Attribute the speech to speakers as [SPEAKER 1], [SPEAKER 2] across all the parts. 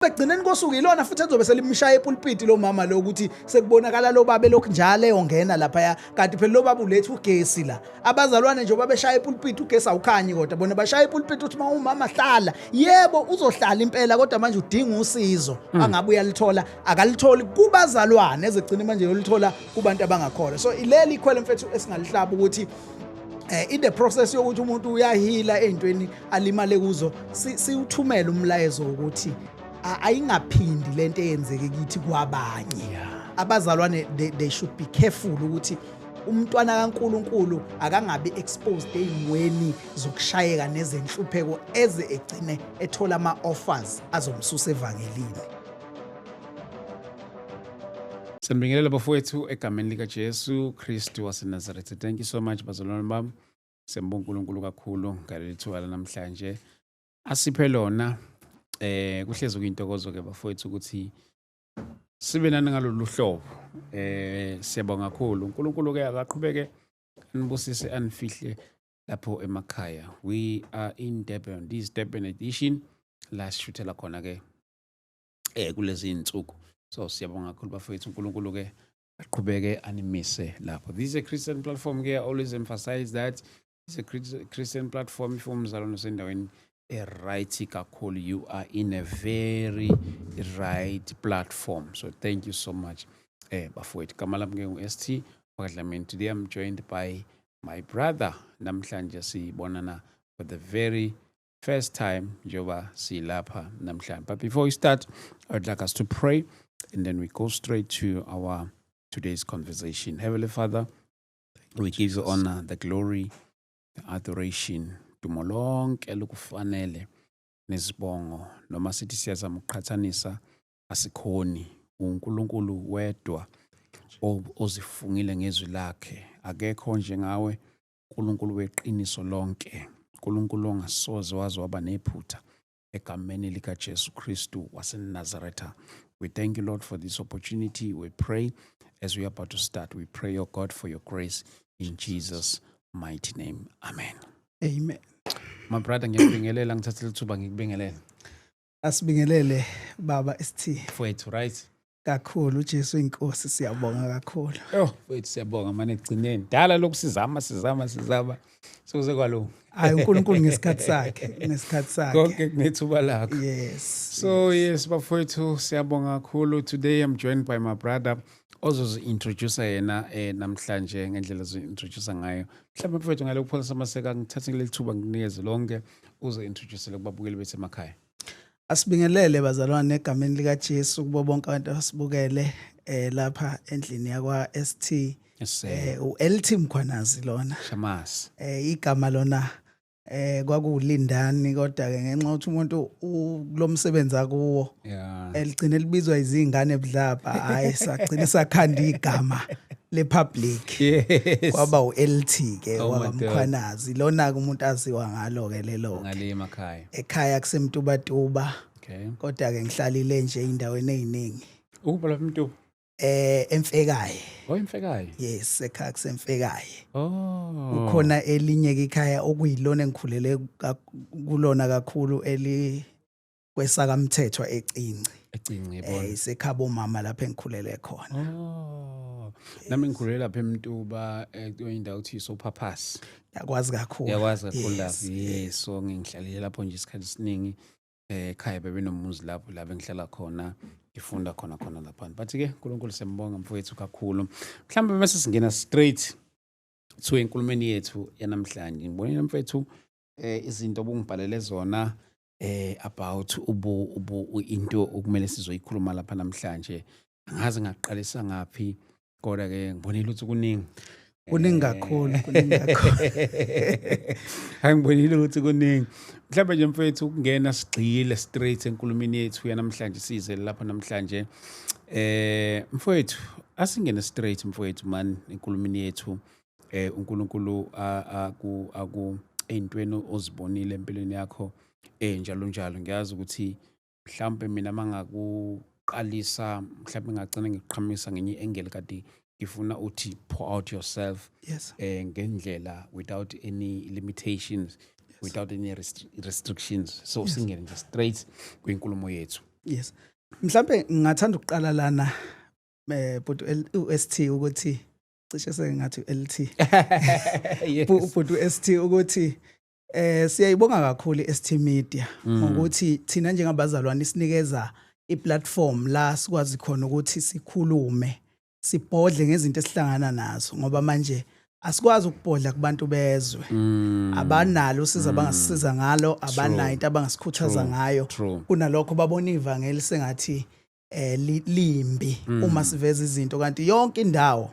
[SPEAKER 1] Ekugcineni kosuku ilona futhi ezobe selimshaya epulpiti lo mama lo, ukuthi sekubonakala lo baba elokhu njalo eyongena laphaya, kanti phela lo baba uletha ugesi la. Abazalwane nje babeshaya epulpiti, ugesi awukhanyi, kodwa bona bashaya epulpiti uthi uma umama hlala, yebo uzohlala impela, kodwa manje udinga usizo angabe uyalithola, akalitholi kubazalwane, ezegcine manje yolithola kubantu abangakholwa. So ileli ikhwele, mfethu, esingalihlaba ukuthi in the process yokuthi umuntu uyahila ey'ntweni alimale kuzo, siwuthumele umlayezo wokuthi ayingaphindi lento eyenzeke kithi kwabanye. Abazalwane, they should be careful ukuthi umntwana kaNkuluNkulu akangabi exposed ey'mweni zokushayeka nezenhlupheko eze egcine ethola ama-offers azomsusa evangelini.
[SPEAKER 2] Sanibingelela bafowethu egameni likaJesu Kristu waseNazaretha. Thank you so much, bazalwane bami. Siyambonga uNkulunkulu kakhulu ngaleli thuba namhlanje asiphe lona. Kuhlezi kuyintokozo ke, bafowethu, ukuthi sibe nani ngalolu hlobo. Siyabonga kakhulu. uNkulunkulu ke akaqhubeke anibusise, anifihle lapho emakhaya. We are in Durban. This is Durban edition la sishuthela khona ke kulezi insuku. So siyabonga kakhulu, bafowethu. uNkulunkulu ke aqhubeke animise lapho. This is a Christian platform ke. I always emphasize that it's a Christian platform. If umzalwane usendaweni e-right kakhulu, you are in a very right platform. So thank you so much, bafowethu. Igama lami ke ngu-ST wakaDlamini. Today I'm joined by my brother. Namhlanje sibonana for the very first time njengoba silapha namhlanje. But before we start, I would like us to pray and then we go straight to our today's conversation. Heavenly Father, we give you honor, the glory, the adoration. Dumo lonke lukufanele nezibongo, noma sithi siyazama ukuqhathanisa, asikhoni. uNkulunkulu wedwa ozifungile ngezwi lakhe, akekho njengawe, uNkulunkulu weqiniso lonke, uNkulunkulu ongasoze waze waba nephutha, egameni likaJesu Kristu waseNazaretha. We thank you, Lord, for this opportunity. We pray as we are about to start, we pray, oh God, for your grace in Jesus' mighty name. Amen.
[SPEAKER 1] Amen.
[SPEAKER 2] My brother, ngiyakubingelela, ngithathe lithuba ngikubingelele.
[SPEAKER 1] Asibingelele, baba ST.
[SPEAKER 2] Mfowethu, right?
[SPEAKER 1] Kakhulu, uJesu inkosi, siyabonga kakhulu.
[SPEAKER 2] Oh, mfowethu, siyabonga manje ekugcineni. Dala lokhu sizama, sizama, sizama. Sokuze kwalo.
[SPEAKER 1] Hayi, uNkulunkulu ngesikhathi sakhe, ngesikhathi sakhe.
[SPEAKER 2] Konke kunethuba lakho.
[SPEAKER 1] Yes.
[SPEAKER 2] So yes, bafowethu, siyabonga kakhulu. Today I'm joined by my brother ozozi-introduce yena namhlanje ngendlela azo-introduce ngayo. Mhlawumbe, mfowethu, ngale kupholisa amaseka, ngithathe leli thuba ngikunikeze lonke uzo-introduce kubabukeli bethu emakhaya.
[SPEAKER 1] Asibingelele, bazalwane, egameni lika Jesu kubo bonke abantu abasibukele lapha endlini yakwa ST.
[SPEAKER 2] Yes sir.
[SPEAKER 1] uLT Mkhwanazi lona.
[SPEAKER 2] Shamas.
[SPEAKER 1] Igama lona kwakulindani, kodwa ke ngenxa yokuthi umuntu kulomsebenzi akuwo eligcine libizwa izingane budlabha, hayi, sagcina sakhanda igama lepublic, kwaba uLT ke.
[SPEAKER 2] Oh, my
[SPEAKER 1] WakaMkhwanazi lona ke, umuntu aziwa ngalo ke lelo.
[SPEAKER 2] Ngale emakhaya.
[SPEAKER 1] Ekhaya kuseMtubatuba, kodwa ke ngihlalile nje endaweni eziningi.
[SPEAKER 2] Ukuphi lapha eMtuba?
[SPEAKER 1] EMfekayi.
[SPEAKER 2] Oh, eMfekayi.
[SPEAKER 1] Yes, ekhaya kuseMfekayi.
[SPEAKER 2] Oh.
[SPEAKER 1] Kukhona elinye ke ikhaya okuyilona engikhulele kulona kakhulu, eli kwesakamthethwa eCinci.
[SPEAKER 2] Ecinci, yebona.
[SPEAKER 1] Isekhabo mama lapho engikhulele khona.
[SPEAKER 2] Oh. Nami ngikhulele lapha eMtuba, indawo ethi Sophaphasi.
[SPEAKER 1] Yakwazi kakhulu.
[SPEAKER 2] Uyakwazi kakhulu
[SPEAKER 1] Yes.
[SPEAKER 2] lapho. Yes, so ngihlalile lapho nje isikhathi esiningi. Ekhaya bebenomuzi lapho la bengihlala khona, ngifunda khona khona lapha. But ke uNkulunkulu siyambonga, mfowethu, kakhulu. Mhlawumbe bese singena straight to enkulumeni yethu yanamhlanje. Ngibonile, mfethu, izinto obungibhalele zona about ubu into okumele sizoyikhuluma lapha namhlanje. Angazi ngaqalisa ngaphi, kodwa ke ngibonile ukuthi kuningi.
[SPEAKER 1] Kuningi kakhulu, kuningi kakhulu.
[SPEAKER 2] Hayi, ngibonile ukuthi kuningi. Mhlawumbe nje, mfethu, ukungena sigxile straight enkulumeni yethu yanamhlanje, size lapha namhlanje. Mfowethu, asingene straight, mfowethu man, enkulumeni yethu. uNkulunkulu aku eyintweni ozibonile empilweni yakho njalo njalo. Ngiyazi ukuthi mhlawumbe mina mangakuqalisa, mhlawumbe ngagcina ngikuqhamisa ngenye i-angle, kade ngifuna uthi pour out yourself ngendlela without any limitations, without any restrictions. So singene nje straight kwinkulumo yethu.
[SPEAKER 1] Yes, mhlambe ngingathanda ukuqala lana, bhuti uST, ukuthi cishe sengathi LT, bhuti ST, ukuthi siyayibonga kakhulu iST Media ngokuthi thina njengabazalwane isinikeza iplatform la sikwazi khona ukuthi sikhulume, sibhodle ngezinto esihlangana nazo, ngoba manje asikwazi ukubhodla kubantu bezwe. Abanalo usizo abangasisiza ngalo, abanayo into abangasikhuthaza ngayo. Kunalokho babona ivangeli sengathi limbi uma siveza izinto, kanti yonke indawo,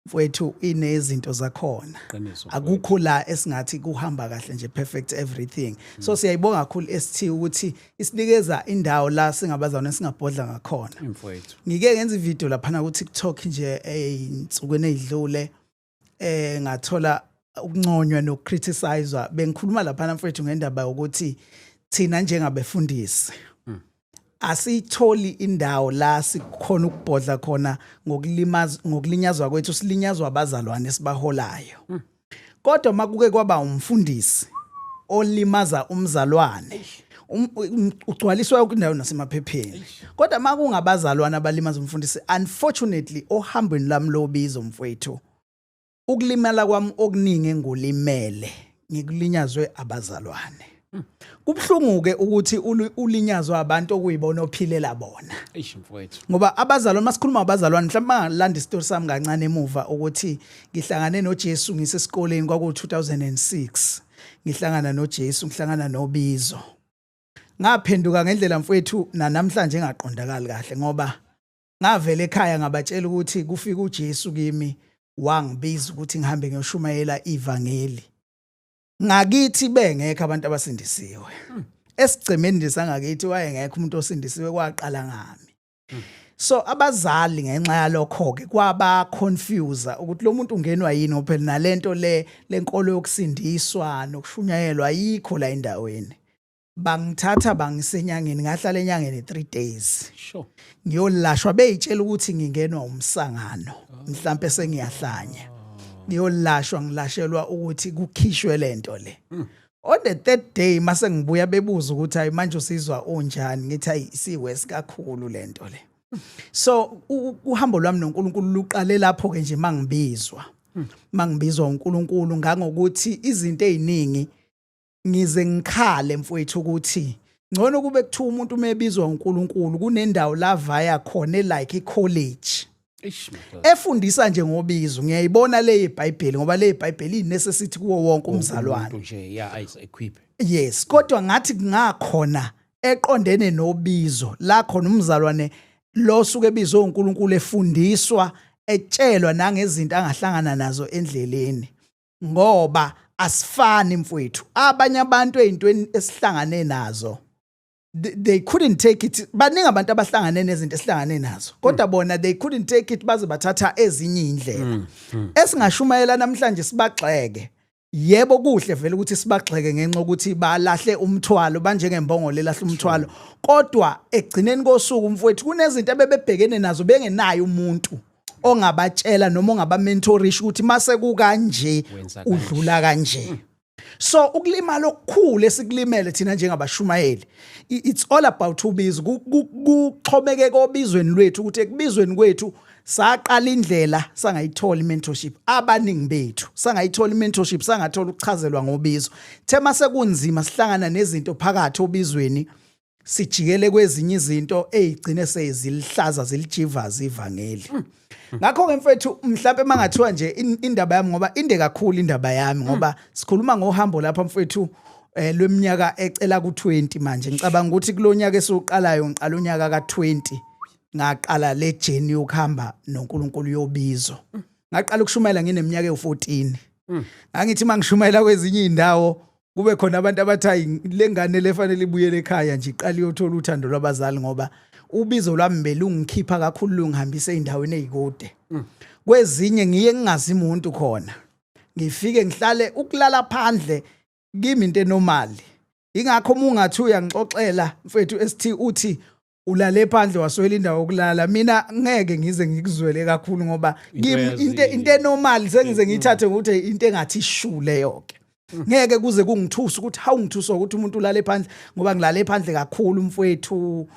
[SPEAKER 1] mfowethu, inezinto zakhona.
[SPEAKER 2] Qiniso.
[SPEAKER 1] Akukho la esingathi kuhamba kahle nje, perfect everything. So siyayibonga kakhulu ST ukuthi isinikeza indawo la singabazalwane singabhodla ngakhona.
[SPEAKER 2] Mfowethu.
[SPEAKER 1] Ngike ngenza ivideo laphana ku TikTok nje eyinsukwini ezidlule, ngathola ukunconywa nokucriticizewa. Bengikhuluma laphana, mfowethu, ngendaba yokuthi thina njengabefundisi asiyitholi indawo la sikhona ukubhodla khona ngokulimaza, ngokulinyazwa kwethu. Silinyazwa abazalwane esibaholayo, kodwa makuke kwaba umfundisi olimaza umzalwane, ugcwaliswa yonke indawo nasemaphepheni. Kodwa makungabazalwane abalimaza umfundisi, unfortunately, ohambweni lami lobizo, mfowethu, ukulimala kwami okuningi engulimele ngikulinyazwe abazalwane. Kubhlungu ke ukuthi ulinyazwa abantu okuyibona ophilela bona.
[SPEAKER 2] Eish, mfowethu.
[SPEAKER 1] Ngoba abazalwane, masikhuluma ngabazalwane, mhlawumbe bangalanda isitori sami kancane emuva, ukuthi ngihlangane noJesu ngisesikoleni, kwaku 2006. Ngihlangana noJesu, ngihlangana nobizo, ngaphenduka ngendlela, mfowethu, namhlanje engaqondakali kahle, ngoba ngavela ekhaya ngabatshela ukuthi kufika uJesu kimi, wangibiza ukuthi ngihambe ngiyoshumayela ivangeli. Ngakithi bengekho abantu abasindisiwe esigcemeni nje sangakithi, wayengekho umuntu osindisiwe, kwaqala ngami. So abazali ngenxa yalokho ke kwaba confuse ukuthi lo muntu ungenwa yini, ngoba phela nalento le lenkolo yokusindiswa nokushunyayelwa ayikho la endaweni. Bangithatha bangisenyangeni, ngahlala enyangeni 3 days ngiyolashwa, beyitshela ukuthi ngingenwa umsangano, mhlambe sengiyahlanya. Ngiyolashwa, ngilashelwa ukuthi kukhishwe lento le. On the third day mase ngibuya, bebuza ukuthi, "Hayi, manje usizwa unjani?" Ngithi, "Hayi, siwesi kakhulu lento le." So uhambo lwami noNkulunkulu luqale lapho ke nje, mangibizwa uNkulunkulu, ngangokuthi izinto eziningi ngize ngikhale, mfowethu, ukuthi ngcono kube kuthiwa umuntu umebizwa uNkulunkulu kunendawo la vaya khona, like icollege
[SPEAKER 2] Eish, madoda.
[SPEAKER 1] efundisa nje ngobizo. Ngiyayibona le iBhayibheli, ngoba le iBhayibheli inecessity kuwo wonke umzalwane.
[SPEAKER 2] Umuntu nje, yeah, ayis equip.
[SPEAKER 1] Yes, kodwa ngathi kungakhona eqondene nobizo la khona umzalwane lo suke ebizwe uNkulunkulu efundiswa, etshelwa nangezinto angahlangana nazo endleleni, ngoba asifani, mfowethu. Abanye abantu ezintweni esihlangane nazo, they couldn't take it. Baningi abantu abahlangane nezinto esihlangane nazo, kodwa bona they couldn't take it, baze bathatha ezinye indlela. Esingashumayela namhlanje sibagxeke, yebo, kuhle vele ukuthi sibagxeke ngenxa ukuthi balahle umthwalo, banjengembongolo elahla umthwalo, kodwa egcineni kosuku, mfowethu, kunezinto abebebhekene nazo bengenayo umuntu ongabatshela noma ongabamentorisha ukuthi mase kukanje
[SPEAKER 2] Wenza kanje.
[SPEAKER 1] udlula kanje. So ukulimala okukhulu esikulimele thina njengabashumayeli, it's all about ubizo. Kuxhomekeke obizweni lwethu, ukuthi ekubizweni kwethu saqala indlela sangayithola i-mentorship. Abaningi bethu sangayithola i-mentorship, sangathola ukuchazelwa ngobizo. Thema sekunzima, sihlangana nezinto phakathi obizweni, sijikele kwezinye izinto ezigcine sezilihlaza, zilijivaza ivangeli. Ngakho ke, mfethu, mhlawumbe mangathiwa nje indaba yami, ngoba inde kakhulu indaba yami, ngoba sikhuluma ngohambo lapha, mfethu, lweminyaka ecela ku20 manje. Ngicabanga ukuthi kulonyaka esiuqalayo ngiqala unyaka ka20 ngaqala le journey yokuhamba noNkulunkulu yobizo. Ngaqala ukushumayela ngineminyaka ewu14. Ngangithi mangishumayela kwezinye indawo kube khona abantu abathi, "Hayi, lengane lefanele ibuyele ekhaya nje, iqala iyothola uthando lwabazali," ngoba ubizo lwami belungikhipha kakhulu, lungihambise endaweni ezikude. Kwezinye ngiye ngingazi umuntu khona, ngifike ngihlale, ukulala phandle kimi into enormal. Ingakho uma ungathi uyangixoxela, mfethu ST, uthi ulale phandle, waswela indawo yokulala, mina ngeke ngize ngikuzwele kakhulu, ngoba
[SPEAKER 2] Into
[SPEAKER 1] kimi
[SPEAKER 2] yaziyo.
[SPEAKER 1] into enormal, sengize ngiyithathe ngokuthi into engathi ishule yonke. Ngeke kuze kungithusa ukuthi hawu, ngithuswa ukuthi umuntu ulale phandle, ngoba ngilale phandle kakhulu, mfowethu.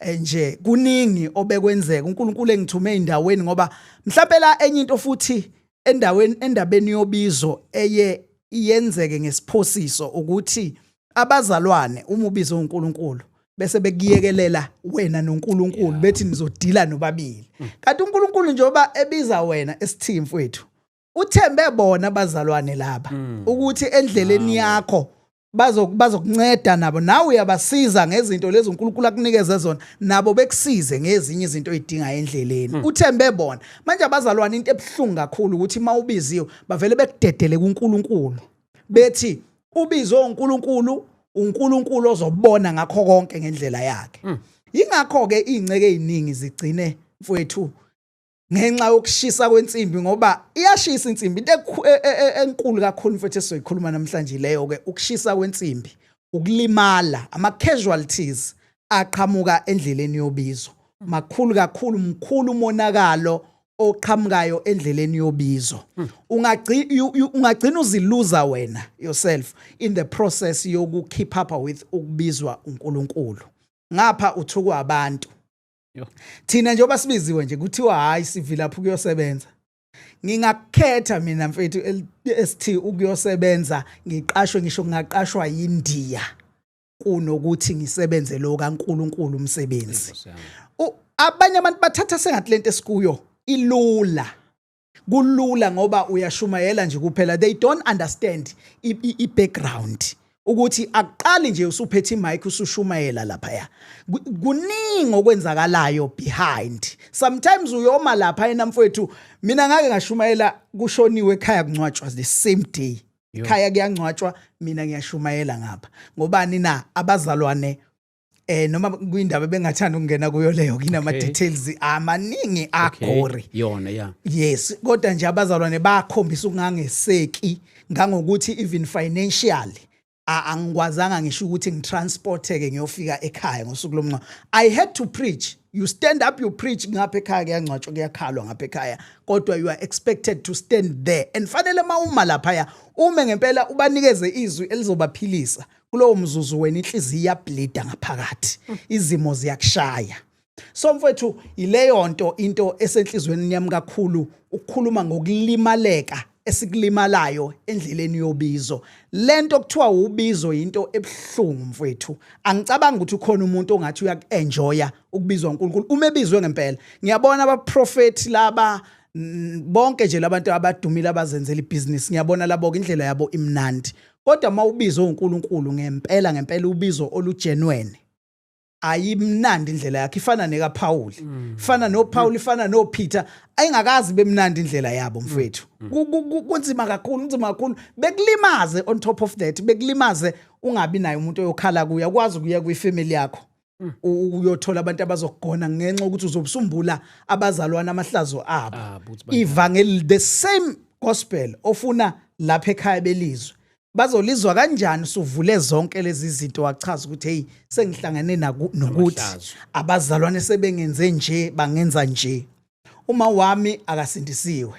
[SPEAKER 1] Nje kuningi obekwenzeka, uNkulunkulu engithume endaweni, ngoba mhlawumbe la enye into futhi endaweni, endabeni yobizo eye iyenzeke ngesiphosiso, ukuthi abazalwane, uma ubizwe uNkulunkulu, bese bekuyekelela wena noNkulunkulu, bethi nizodila nobabili, kanti uNkulunkulu njengoba ebiza wena esithini, mfowethu, uthembe bona abazalwane laba ukuthi endleleni yakho bazokunceda nabo, nawe uyabasiza ngezinto lezi uNkulunkulu akunikeze zona, nabo bekusize ngezinye izinto oyidingayo endleleni. Uthembe bona. Manje abazalwane, into ebuhlungu kakhulu ukuthi uma ubiziwe bavele bekudedele kuNkulunkulu, bethi ubizwe uNkulunkulu, uNkulunkulu ozobona ngakho konke ngendlela yakhe. Ingakho ke izinceke eziningi zigcine, mfowethu, ngenxa yokushisa kwensimbi, ngoba iyashisa insimbi. Into enkulu kakhulu, mfethu, esizoyikhuluma namhlanje leyo ke, ukushisa kwensimbi, ukulimala, ama casualties aqhamuka endleleni yobizo makhulu kakhulu. Mkhulu umonakalo oqhamukayo endleleni yobizo. Ungagcina uziluza wena yourself in the process yoku keep up with ukubizwa uNkulunkulu. Ngapha uthukwa abantu.
[SPEAKER 2] Yo.
[SPEAKER 1] Thina njengoba sibiziwe nje, kuthiwa hayi, sivilapha ukuyosebenza. Ngingakukhetha mina, mfethu, ST, ukuyosebenza ngiqashwe, ngisho ngingaqashwa yindiya, kunokuthi ngisebenze lo kaNkuluNkulu umsebenzi.
[SPEAKER 2] Nkosi yami.
[SPEAKER 1] Abanye abantu bathatha sengathi lento esikuyo ilula, kulula ngoba uyashumayela nje kuphela. They don't understand i-background, ukuthi akuqali nje usuphethe imic usushumayela laphaya. Kuningi okwenzakalayo behind. Sometimes uyoma lapha yena, mfowethu, mina ngake ngashumayela kushoniwe ekhaya, kungcwatshwa the same day.
[SPEAKER 2] Yo.
[SPEAKER 1] Ekhaya kuyangcwatshwa, mina ngiyashumayela ngapha. Ngobani na? Abazalwane, noma kuyindaba bengathanda ukungena kuyo leyo, kinama details amaningi agori.
[SPEAKER 2] Yona ya.
[SPEAKER 1] Yes, kodwa nje abazalwane bakhombisa ukungangeseki, ngangokuthi even financially angikwazanga ngisho ukuthi ngitransporteke ngiyofika ekhaya ngosuku lomngcwabo. I had to preach. You stand up, you preach, ngapha ekhaya kuyangcwatshwa, kuyakhalwa ngapha ekhaya, kodwa you are expected to stand there and fanele mawuma laphaya ume ngempela ubanikeze izwi elizobaphilisa kulowo mzuzu. Wena inhliziyo iyableeda ngaphakathi, izimo ziyakushaya. So mfowethu, ileyo nto, into esenhlizweni yami kakhulu, ukukhuluma ngokulimaleka esikulimalayo endleleni yobizo. Lento kuthiwa ubizo into ebuhlungu, mfowethu. Angicabanga ukuthi ukhona umuntu ongathi uyakuenjoya ukubizwa uNkulunkulu uma ebizwe ngempela. Ngiyabona abaprofeti laba, bonke nje labantu abadumile abazenzela ibhizinisi, ngiyabona labo indlela yabo imnandi, kodwa uma ubizwe uNkulunkulu ngempela ngempela, ubizo olugenuine, ayimnandi indlela yakhe. Ifana nekaPaul, ifana noPaul, ifana noPeter, ayingakazi bemnandi indlela yabo, mfethu. Kunzima kakhulu, kunzima kakhulu, bekulimaze. On top of that, bekulimaze, ungabi naye umuntu oyokhala kuye, akwazi ukuya kwifamily yakho uyothola abantu abazokugona, ngenxa yokuthi uzobusumbula abazalwana amahlazo abo.
[SPEAKER 2] Ah, ukuthi banjani.
[SPEAKER 1] Ivangeli, the same gospel ofuna lapha ekhaya belizwe, bazolizwa kanjani usuvule zonke lezi zinto, wachaza ukuthi hey, sengihlangene nokuthi
[SPEAKER 2] Amahlazo.
[SPEAKER 1] abazalwane sebengenze nje, bangenza nje. Uma wami akasindisiwe,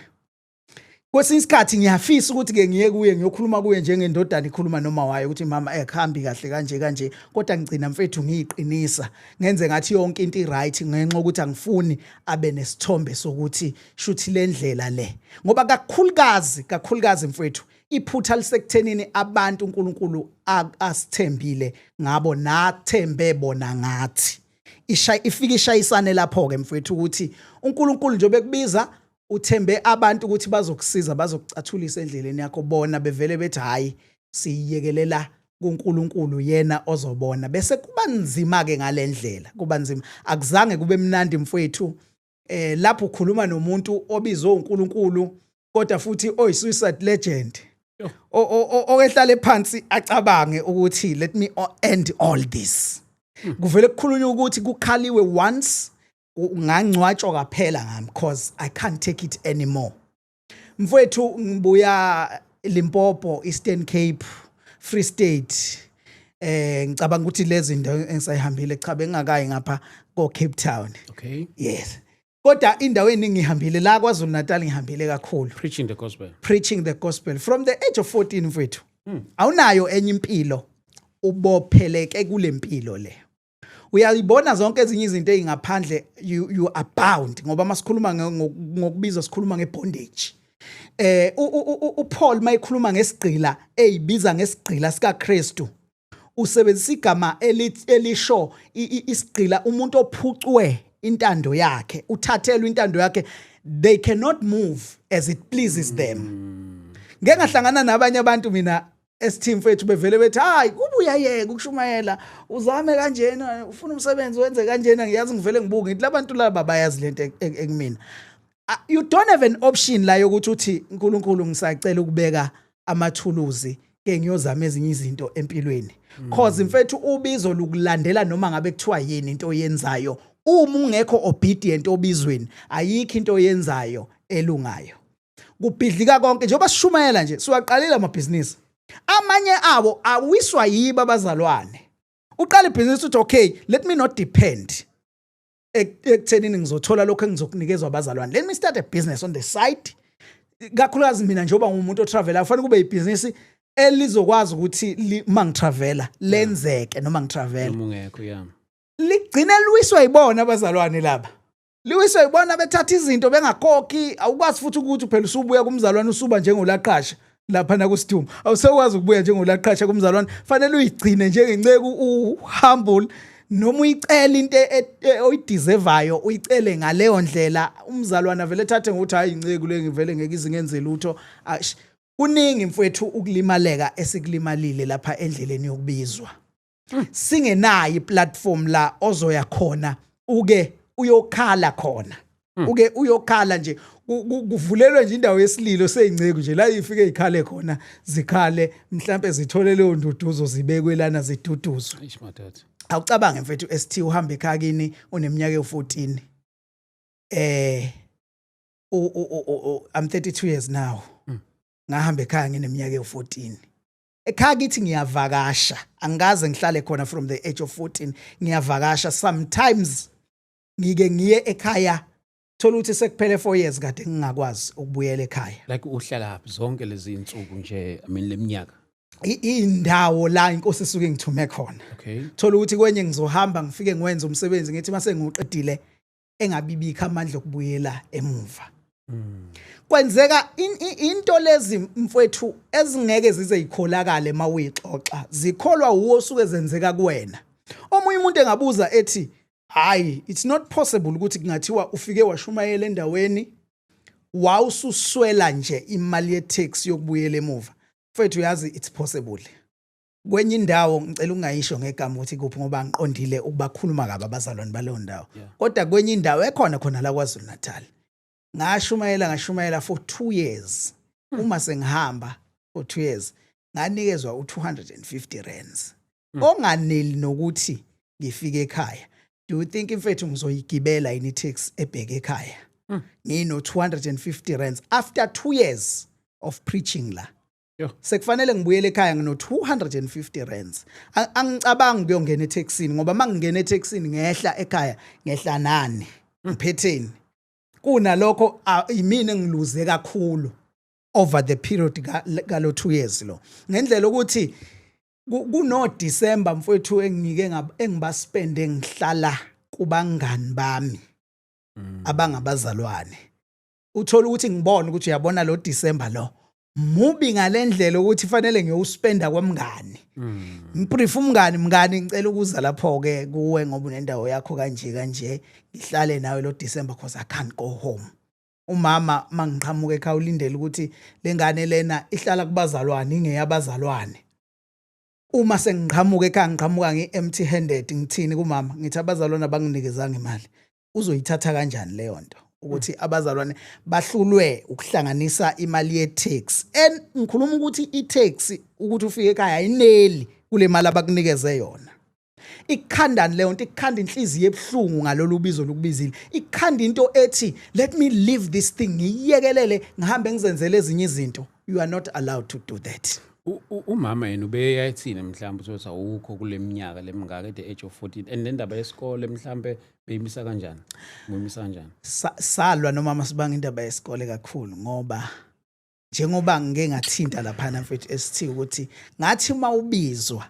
[SPEAKER 1] kwesinye isikhathi ngiyafisa ukuthi ke ngiye kuye ngiyokhuluma kuye njengendodana ikhuluma noma wayo, ukuthi mama, ekuhambi kahle kanje kanje, kodwa ngigcina, mfethu, ngiyiqinisa, ngenze ngathi yonke into i-right, ngenxa yokuthi angifuni abe nesithombe sokuthi shuthi le ndlela le, ngoba kakhulukazi kakhulukazi, mfethu, iphutha lisekuthenini abantu uNkulunkulu asithembile ngabo nathembe bona ngathi. Ifike ishayisane lapho ke, mfethu, ukuthi uNkulunkulu nje bekubiza, uthembe abantu ukuthi bazokusiza, bazokucathulisa endleleni yakho, bona bevele bethi hayi, siyiyekelela kuNkulunkulu, yena ozobona. Bese kuba nzima ke ngalendlela, kuba nzima. Akuzange kube mnandi, mfowethu. Lapho ukhuluma nomuntu obizwe uNkulunkulu kodwa futhi oyi suicide legend,
[SPEAKER 2] Yo.
[SPEAKER 1] okehlale phansi acabange ukuthi let me end all this. Kuvele kukhulunywa ukuthi kukhaliwe once, ungangcwatshwa kaphela ngami, cause I can't take it anymore. Mfowethu, ngibuya Limpopo, Eastern Cape, Free State. Ngicabanga ukuthi lezi ndawo engisayihambile, cha, bengakayi ngapha ko Cape Town. Yes, kodwa indawo eningi ngihambile la KwaZulu Natal, ngihambile kakhulu.
[SPEAKER 2] Preaching the gospel.
[SPEAKER 1] Preaching the gospel from the age of 14, mfethu. Awunayo enye impilo, ubopheleke kule mpilo le. Uyayibona zonke ezinye izinto ezingaphandle, you are bound, ngoba masikhuluma ngokubizwa sikhuluma ngebondage. UPaul mayikhuluma ngesigqila, eyibiza ngesigqila sikaKristu, usebenzisa igama elisho isigqila, umuntu ophucwe intando yakhe, uthathelwe intando yakhe. They cannot move as it pleases them. Ngeke ngahlangana nabanye abantu mina esiteam mfethu, bevele bethi, "Hayi, kuba uyayeka ukushumayela, uzame kanjena, ufuna umsebenzi, wenze kanjena." Ngiyazi, ngivele ngibuke, ngithi labantu laba bayazi lento ekumina. You don't have an option la yokuthi uthi, "uNkulunkulu, ngisacela ukubeka amathuluzi ke, ngiyozama ezinye izinto empilweni," cause mfethu, ubizo lukulandela noma ngabe kuthiwa yini into oyenzayo. Uma ungekho obedient obizweni, ayikho into oyenzayo elungayo, kubhidlika konke. Njengoba sishumayela nje, siwaqalile amabhizinisi, amanye abo awiswa yibo abazalwane. Uqala ibhizinisi, uthi, "Okay, let me not depend ekuthenini ngizothola lokho engizokunikezwa abazalwane. Let me start a business on the side." Kakhulukazi mina, njengoba ngumuntu otravelayo, kufanele kube ibhizinisi elizokwazi ukuthi uma ngitravela lenzeke noma ngitravela.
[SPEAKER 2] Noma ungekho, yeah.
[SPEAKER 1] Ligcine liwiswa yibona abazalwane laba, liwiswa yibona, bethatha izinto bengakhokhi. Awukwazi futhi ukuthi phela usubuya kumzalwane, usuba njengolaqasha lapha nakusithumo, awusekwazi ukubuya njengolaqasha kumzalwane. Fanele uyigcine njengenceku, uhumble, noma uyicela into oyideservayo, uyicele ngaleyo ndlela. Umzalwane vele ethathe ngokuthi, "Hayi, inceku le ngivele ngeke izingenze lutho." Kuningi mfowethu ukulimaleka esikulimalile lapha endleleni yokubizwa, singenayo iplatform la ozoya khona, uke uyokhala khona, uke uyokhala nje, kuvulelwe nje indawo yesililo seyinceku nje la ifike ikhale khona, zikhale, mhlambe zithole leyo nduduzo, zibekwe lana, ziduduzwe.
[SPEAKER 2] Eish, madoda.
[SPEAKER 1] Awucabange mfethu ST, uhamba ekhaya kini uneminyaka ewu14, I'm 32 years now. Ngahamba ekhaya ngineminyaka ewu14. Ekhaya kithi ngiyavakasha, angikaze ngihlale khona. From the age of 14 ngiyavakasha. Sometimes ngike ngiye ekhaya, thola ukuthi sekuphele 4 years kade ngingakwazi ukubuyela ekhaya.
[SPEAKER 2] Like uhlala zonke lezi insuku nje, I mean, leminyaka?
[SPEAKER 1] Indawo la inkosi isuke ngithume khona. Thola ukuthi kwenye ngizohamba, ngifike ngiwenze umsebenzi, ngithi mase ngiwuqedile engabibikho amandla okubuyela emuva. Kwenzeka into lezi mfowethu ezingeke zize zikholakale mawuyixoxa, zikholwa uwo osuke zenzeka kuwena. Omunye umuntu engabuza ethi, "Hayi, it's not possible ukuthi kungathiwa ufike washumayela endaweni, wawususwela nje imali ye-taxi yokubuyela emuva." Mfethu, uyazi, it's possible. Kwenye indawo, ngicela ungayisho ngegama ukuthi kuphi, ngoba ngiqondile ukubakhuluma kabi abazalwane baleyo ndawo, kodwa kwenye indawo ekhona khona la KwaZulu Natal, ngashumayela, ngashumayela for 2 years. Uma sengihamba for 2 years, nganikezwa u250 rands onganeli nokuthi ngifike ekhaya. Do you think mfethu ngizoyigibela yini taxi ebheke ekhaya ngino 250 rands after 2 years of preaching la?
[SPEAKER 2] Yo.
[SPEAKER 1] Sekufanele ngibuyele ekhaya ngino 250 rands. Angicabangi ukuyongena etaxini, ngoba mangingena etaxini ngehla ekhaya, ngehla nani, ngiphetheni? Kunalokho imina engiluze kakhulu over the period kalo 2 years lo, ngendlela ukuthi kuno December mfowethu engike engibaspende ngihlala kubangani bami abangabazalwane. Uthola ukuthi ngibona ukuthi, uyabona, lo December lo mubi ngalendlela ukuthi fanele ngiyowuspenda kwamngani. Ngiprefer umngani, "Mngani, ngicela ukuza lapho ke kuwe ngoba unendawo yakho kanje kanje, ngihlale nawe lo December because I can't go home." Umama mangiqhamuka ekhaya ulindele ukuthi lengane lena ihlala kubazalwane, ingeyabazalwane. Uma sengiqhamuka ekhaya, ngiqhamuka ngi-empty handed. Ngithini kumama? Ngithi abazalwane abanginikezanga imali. Uzoyithatha kanjani leyo nto ukuthi abazalwane bahlulwe ukuhlanganisa imali ye-taxi? And ngikhuluma ukuthi i-taxi ukuthi ufike ekhaya ayineli kule mali abakunikeze yona. Ikhandani leyo nto? Ikhanda inhliziyo ebuhlungu ngalolu bizo lokubizile. Ikhanda into ethi, "Let me leave this thing, ngiyekelele, ngihambe ngizenzele ezinye izinto." You are not allowed to do that.
[SPEAKER 2] Umama yena ubeyayithini mhlawumbe ukuthi awukho kule minyaka lemingaka at the age of 14, and le ndaba yesikole mhlawumbe beyimisa kanjani, buyimisa kanjani?
[SPEAKER 1] Salwa nomama sibanga indaba yesikole kakhulu, ngoba njengoba ngike ngathinta laphana mfethu esithi ukuthi ngathi uma ubizwa,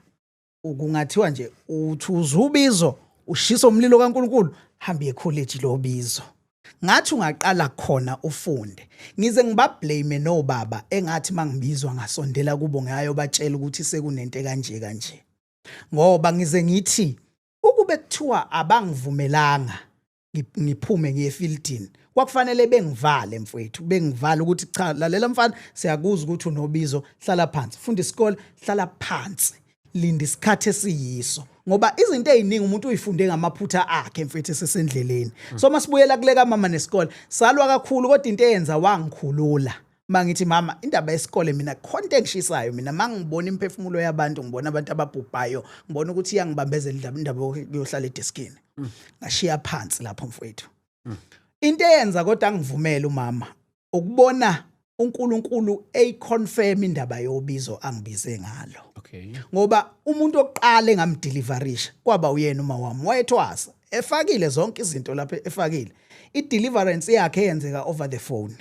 [SPEAKER 1] kungathiwa nje uthi uzubizo. Ushisa umlilo kaNkuluNkulu, hamba ekholeji lobizo. Ngathi ungaqala khona ufunde. Ngize ngibablame nobaba engathi mangibizwa ngasondela kubo ngayobatshela ukuthi sekunento kanje kanje. Ngoba ngize ngithi ukube kuthiwa abangivumelanga ngiphume ngiye efieldini, kwakufanele bengivale mfowethu, bengivale ukuthi cha, lalela mfana, siyakuzwa ukuthi unobizo, hlala phansi, funda isikole, hlala phansi, linda isikhathi esiyiso, ngoba izinto eziningi umuntu uyifunde ngamaphutha akhe mfethu esesendleleni. So masibuyela kule kamama nesikole, salwa kakhulu, kodwa into eyenza wangikhulula mangithi mama, indaba yesikole mina khonto engishisayo mina mangibona imphefumulo yabantu, ngibona abantu ababhubhayo, ngibona ukuthi iyangibambezela indaba yokuyohlala edeskini. Ngashiya phansi lapho mfowethu. Into eyenza kodwa angivumele umama ukubona uNkulunkulu eyiconfirm indaba yobizo angibize ngalo. Ngoba umuntu oqala engamdeliverisha kwaba uyena uma wami, wayethwasa efakile zonke izinto lapha, efakile i-deliverance yakhe eyenzeka over the phone.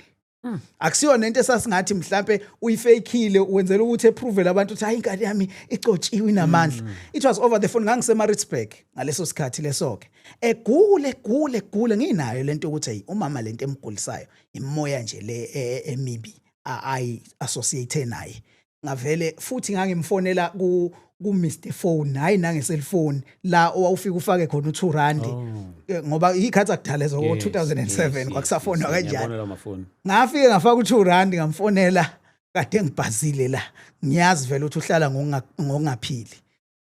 [SPEAKER 1] Akusiyona into esasingathi mhlambe uyifakile wenzela ukuthi eprove labantu ukuthi hayi, ingane yami icotshiwe, inamandla. It was over the phone. Ngangise-Maritzburg ngaleso sikhathi leso ke, egule egule egule, nginayo lento ukuthi hey, umama lento emgulisayo imoya nje le emibi ayi associate naye. Ngavele futhi ngangimfonela ku Mr Phone, hayi nange cellphone la owawufika ufake khona u2 rand. Ngoba ikhathi akudala lezo, 2007, kwakusafonwa kanjani.
[SPEAKER 2] Ngiyabona lawo mafoni.
[SPEAKER 1] Ngafike ngafaka u2 rand, ngamfonela kade ngibhazile la, ngiyazi vele ukuthi uhlala ngokungaphili.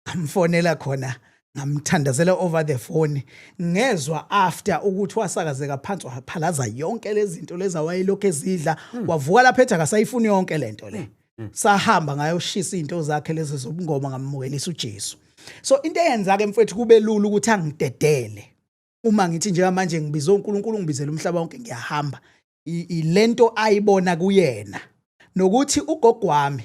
[SPEAKER 1] Ngamfonela khona, ngamthandazela over the phone. Ngezwa after ukuthi wasakazeka phansi, waphalaza yonke lezi zinto lezi awayelokhu ezidla, wavuka lapha ethi akasayifuni yonke lento le. Sahamba ngayoshisa izinto zakhe lezi zobungoma, ngamukelisa uJesu. So into eyenza ke mfethu kube lula ukuthi angidedele uma ngithi njengamanje ngibize uNkulunkulu, ngibizela umhlaba wonke, ngiyahamba, ilento ayibona kuyena nokuthi ugogo wami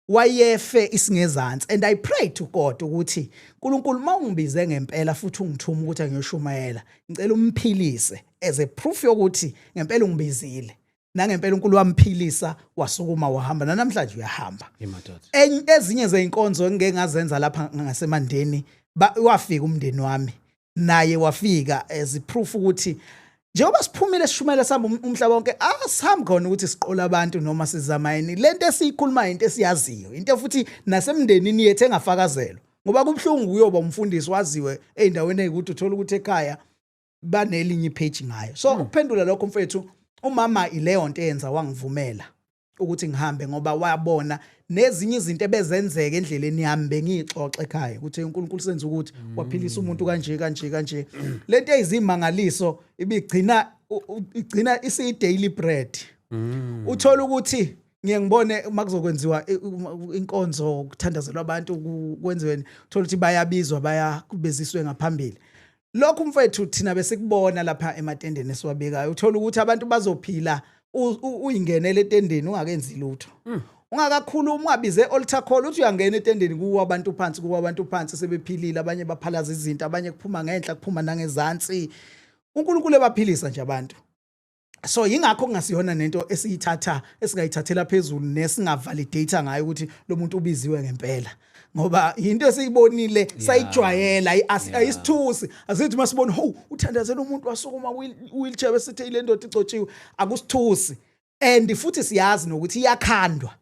[SPEAKER 1] wayefe isingezansi. And I pray to God ukuthi uNkulunkulu, mawungibize ngempela futhi ungithuma ukuthi ngiyoshumayela, ngicela umphilise as a proof yokuthi ngempela ungibizile. Nangempela uNkulunkulu wamphilisa, wasukuma wahamba, namhlanje uyahamba.
[SPEAKER 2] Imadoda.
[SPEAKER 1] Ezinye zeyinkonzo engike ngazenza lapha ngasemandeni, wafika umndeni wami naye, wafika as proof ukuthi njengoba siphumile sishumela sihamba umhlaba wonke, asihambi khona ukuthi siqola abantu noma sizama yini. Lento esiyikhuluma into esiyaziyo, into futhi nasemndenini yethu engafakazelwa, ngoba kubuhlungu kuyoba umfundisi waziwe ey'ndaweni ey'kude, uthola ukuthi ekhaya banelinye ipage ngayo. So ukuphendula lokho mfethu, umama ileyo nto eyenza wangivumela ukuthi ngihambe, ngoba wabona nezinye izinto ebezenzeka endleleni yami, bengiyixoxa ekhaya ukuthi uNkulunkulu senza ukuthi waphilisa umuntu kanje kanje kanje. Lento eyizimangaliso ibigcina igcina isiyi daily bread. Uthola ukuthi ngiye ngibone uma kuzokwenziwa inkonzo kuthandazelwa abantu, kwenziweni, uthola ukuthi bayabizwa, baya kubeziswe ngaphambili. Lokhu mfethu thina besikubona lapha ematendeni esiwabekayo, uthola ukuthi abantu bazophila, uyingenele etendeni ungakenzi lutho, ungakakhuluma, ungabize altar call, uthi uyangena etendeni kuwo abantu phansi, kuwo abantu phansi sebephilile, abanye baphalaza izinto, abanye kuphuma ngenhla, kuphuma nangezansi, uNkulunkulu ebaphilisa nje abantu. So yingakho kungasiyona nento esiyithatha, esingayithathela phezulu nesingavalidate ngayo ukuthi lo muntu ubiziwe ngempela, ngoba into esiyibonile sayijwayela, ayisithusi. Asithi masibona ho uthandazela umuntu wasukuma wheelchair bese ile ndoda igcotshiwe, akusithusi. And futhi siyazi nokuthi iyakhandwa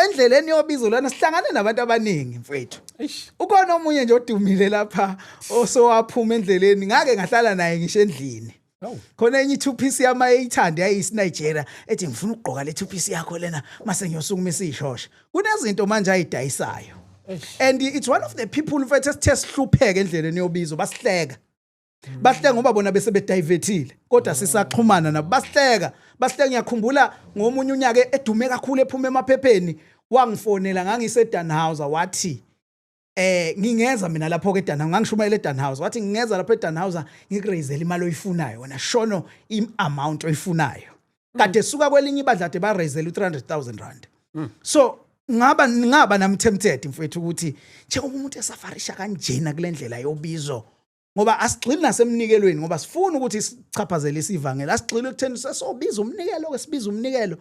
[SPEAKER 1] endleleni yobizo lana, sihlangane nabantu abaningi mfethu.
[SPEAKER 2] Eish.
[SPEAKER 1] Ukhona omunye nje odumile lapha osowaphuma endleleni, ngake ngahlala naye ngisho endlini. Khona enye i-two piece yami ayithanda, yayisi-Nigeria, ethi ngifuna ukugqoka le two piece yakho lena mase ngiyosukumisa ishosha. Kunezinto manje ayidayisayo. And it's one of the people mfethu esithe sihlupheke endleleni yobizo, basihleka. Bahleka ngoba bona bese bedivertile, kodwa sisaxhumana nabo, basihleka. Basihleka. Ngiyakhumbula ngomunye unyaka edume kakhulu ephuma emaphepheni, wangifonela ngangise Dannhauser, wathi ngingeza mina lapho ke eDannhauser, ngangishumayela eDannhauser, wathi ngingeza lapho eDannhauser ngikuraisele imali oyifunayo wena, shono i-amount oyifunayo. Kade suka kwelinye ibandla kade ba raisele u300,000 rand. So ngaba nami tempted mfethu ukuthi njengoba umuntu esafarisha kanjena kule ndlela yobizo, ngoba asigxili nasemnikelweni, ngoba sifuna ukuthi sichaphazele isivangeli, asigxili ekutheni sesobiza umnikelo ke sibiza umnikelo.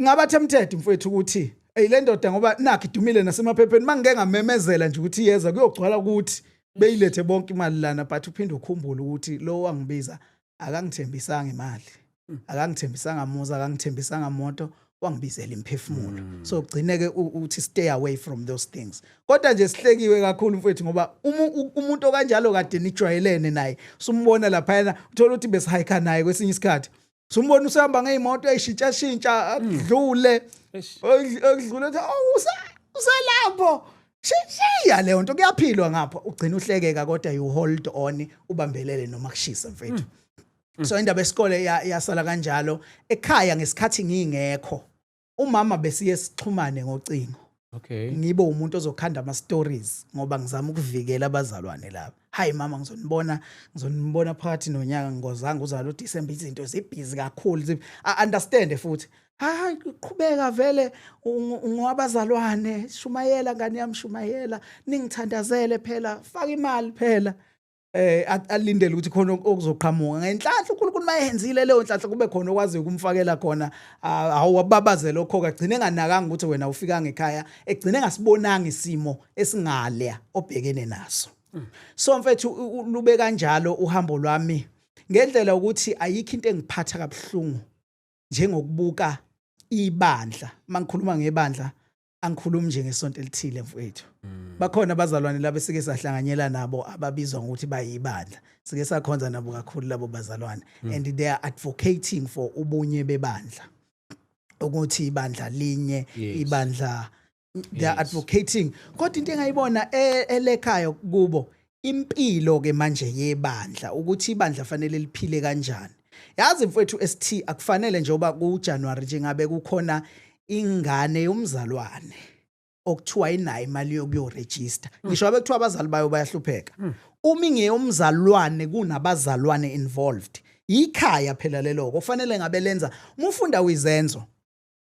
[SPEAKER 1] Ngaba tempted mfethu ukuthi hey, le ndoda ngoba nakho idumile nasemaphepheni, mangike ngamemezela nje ukuthi iyeza kuyogcwala ukuthi Beyilethe bonke imali lana, but uphinde ukhumbule ukuthi lo wangibiza akangithembisanga imali, akangithembisanga muzi, akangithembisanga moto, wangibizela imphefumulo. So ugcine-ke uthi stay away from those things. Kodwa nje sihlekiwe kakhulu, mfowethu, ngoba umuntu okanjalo kade nijwayelene naye, sumbona laphayana, uthola ukuthi besihayikha naye kwesinye isikhathi, sumbona usehamba ngey'moto ey'shintshashintsha, akudlule okudlule uthi, "Oh, uselapho." Shiya leyo nto, kuyaphilwa ngapha. Ugcina uhlekeka, kodwa you hold on, ubambelele noma kushisa, mfethu. So indaba yesikole yasala kanjalo. Ekhaya, ngesikhathi ngingekho, umama besiye sixhumane ngocingo. Ngibe umuntu ozokhanda ama stories ngoba ngizama ukuvikela abazalwane laba. "Hayi mama, ngizonibona, ngizonibona phakathi nonyaka, ngozanga uzalo uDecember, izinto zibhizi kakhulu." I understand futhi. "Hayi, qhubeka vele, ungwabazalwane, shumayela ngani yami, shumayela, ningithandazele phela, faka imali phela." Alindele ukuthi khona okuzoqhamuka ngenhlanhla. uNkulunkulu mayenzile leyo nhlanhla, kube khona okwazi ukumfakela khona. Awubabaze lokho, kagcine enganakanga ukuthi wena ufika ngekhaya, egcine engasibonanga isimo esingale obhekene naso. So mfethu, lube kanjalo uhambo lwami, ngendlela ukuthi ayikho into engiphatha kabuhlungu njengokubuka ibandla. Mangikhuluma ngebandla, angikhulumi nje ngesonto elithile, mfowethu. Bakhona abazalwane laba esike sahlanganyela nabo ababizwa ngokuthi bayibandla, sike sakhonza nabo kakhulu labo bazalwane, and they are advocating for ubunye bebandla, ukuthi ibandla linye. Ibandla, they are advocating, kodwa into engayibona elekhayo kubo impilo ke manje yebandla, ukuthi ibandla fanele liphile kanjani. Yazi mfowethu ST, akufanele njengoba ku January nje ngabe kukhona ingane yomzalwane okuthiwa inayo imali yokuyoregister, ngisho abe kuthiwa abazali bayo bayahlupheka. Uma ingeyomzalwane, kunabazalwane involved, ikhaya phela lelo kufanele ngabe lenza. Uma ufunda kwizenzo,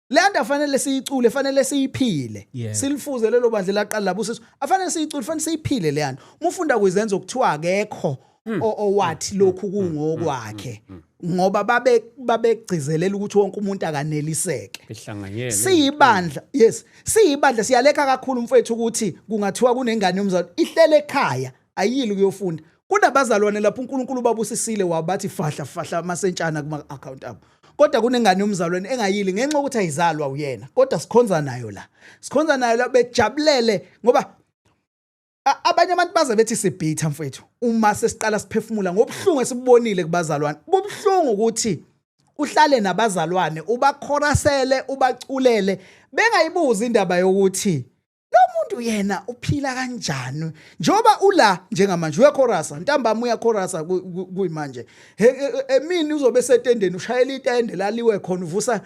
[SPEAKER 1] le nto afanele siyicule, fanele siyiphile. Silifuze lelo bandla laqala labusiswa. Afanele siyicule, fanele siyiphile le nto. Uma ufunda kwizenzo, kuthiwa akekho owathi lokhu kungokwakhe, ngoba babe babegcizelela ukuthi wonke umuntu akaneliseke.
[SPEAKER 2] Behlanganyele.
[SPEAKER 1] Siyibandla, yes, siyibandla siyaleka kakhulu, mfethu, ukuthi kungathiwa kunengane yomzali ihlele ekhaya, ayili ukuyofunda, kunabazalwane lapho uNkulunkulu babusisile, wabathi fahla fahla amasentshana kuma account abo, kodwa kunengane yomzalwane engayili ngenxa yokuthi ayizalwa uyena, kodwa sikhonza nayo la, sikhonza nayo la, bejabulele ngoba abanye abantu baze bethi sibhitha, mfethu, uma sesiqala siphefumula ngobuhlungu esibubonile kubazalwane. Kubuhlungu ukuthi uhlale nabazalwane, ubakhorasele, ubaculele, bengayibuza indaba yokuthi lo muntu yena uphila kanjani, njengoba ula njengamanje uyakhorasa, ntambama uyakhorasa, kuyimanje emini uzobe setendeni, ushayela itende laliwe khona, uvusa.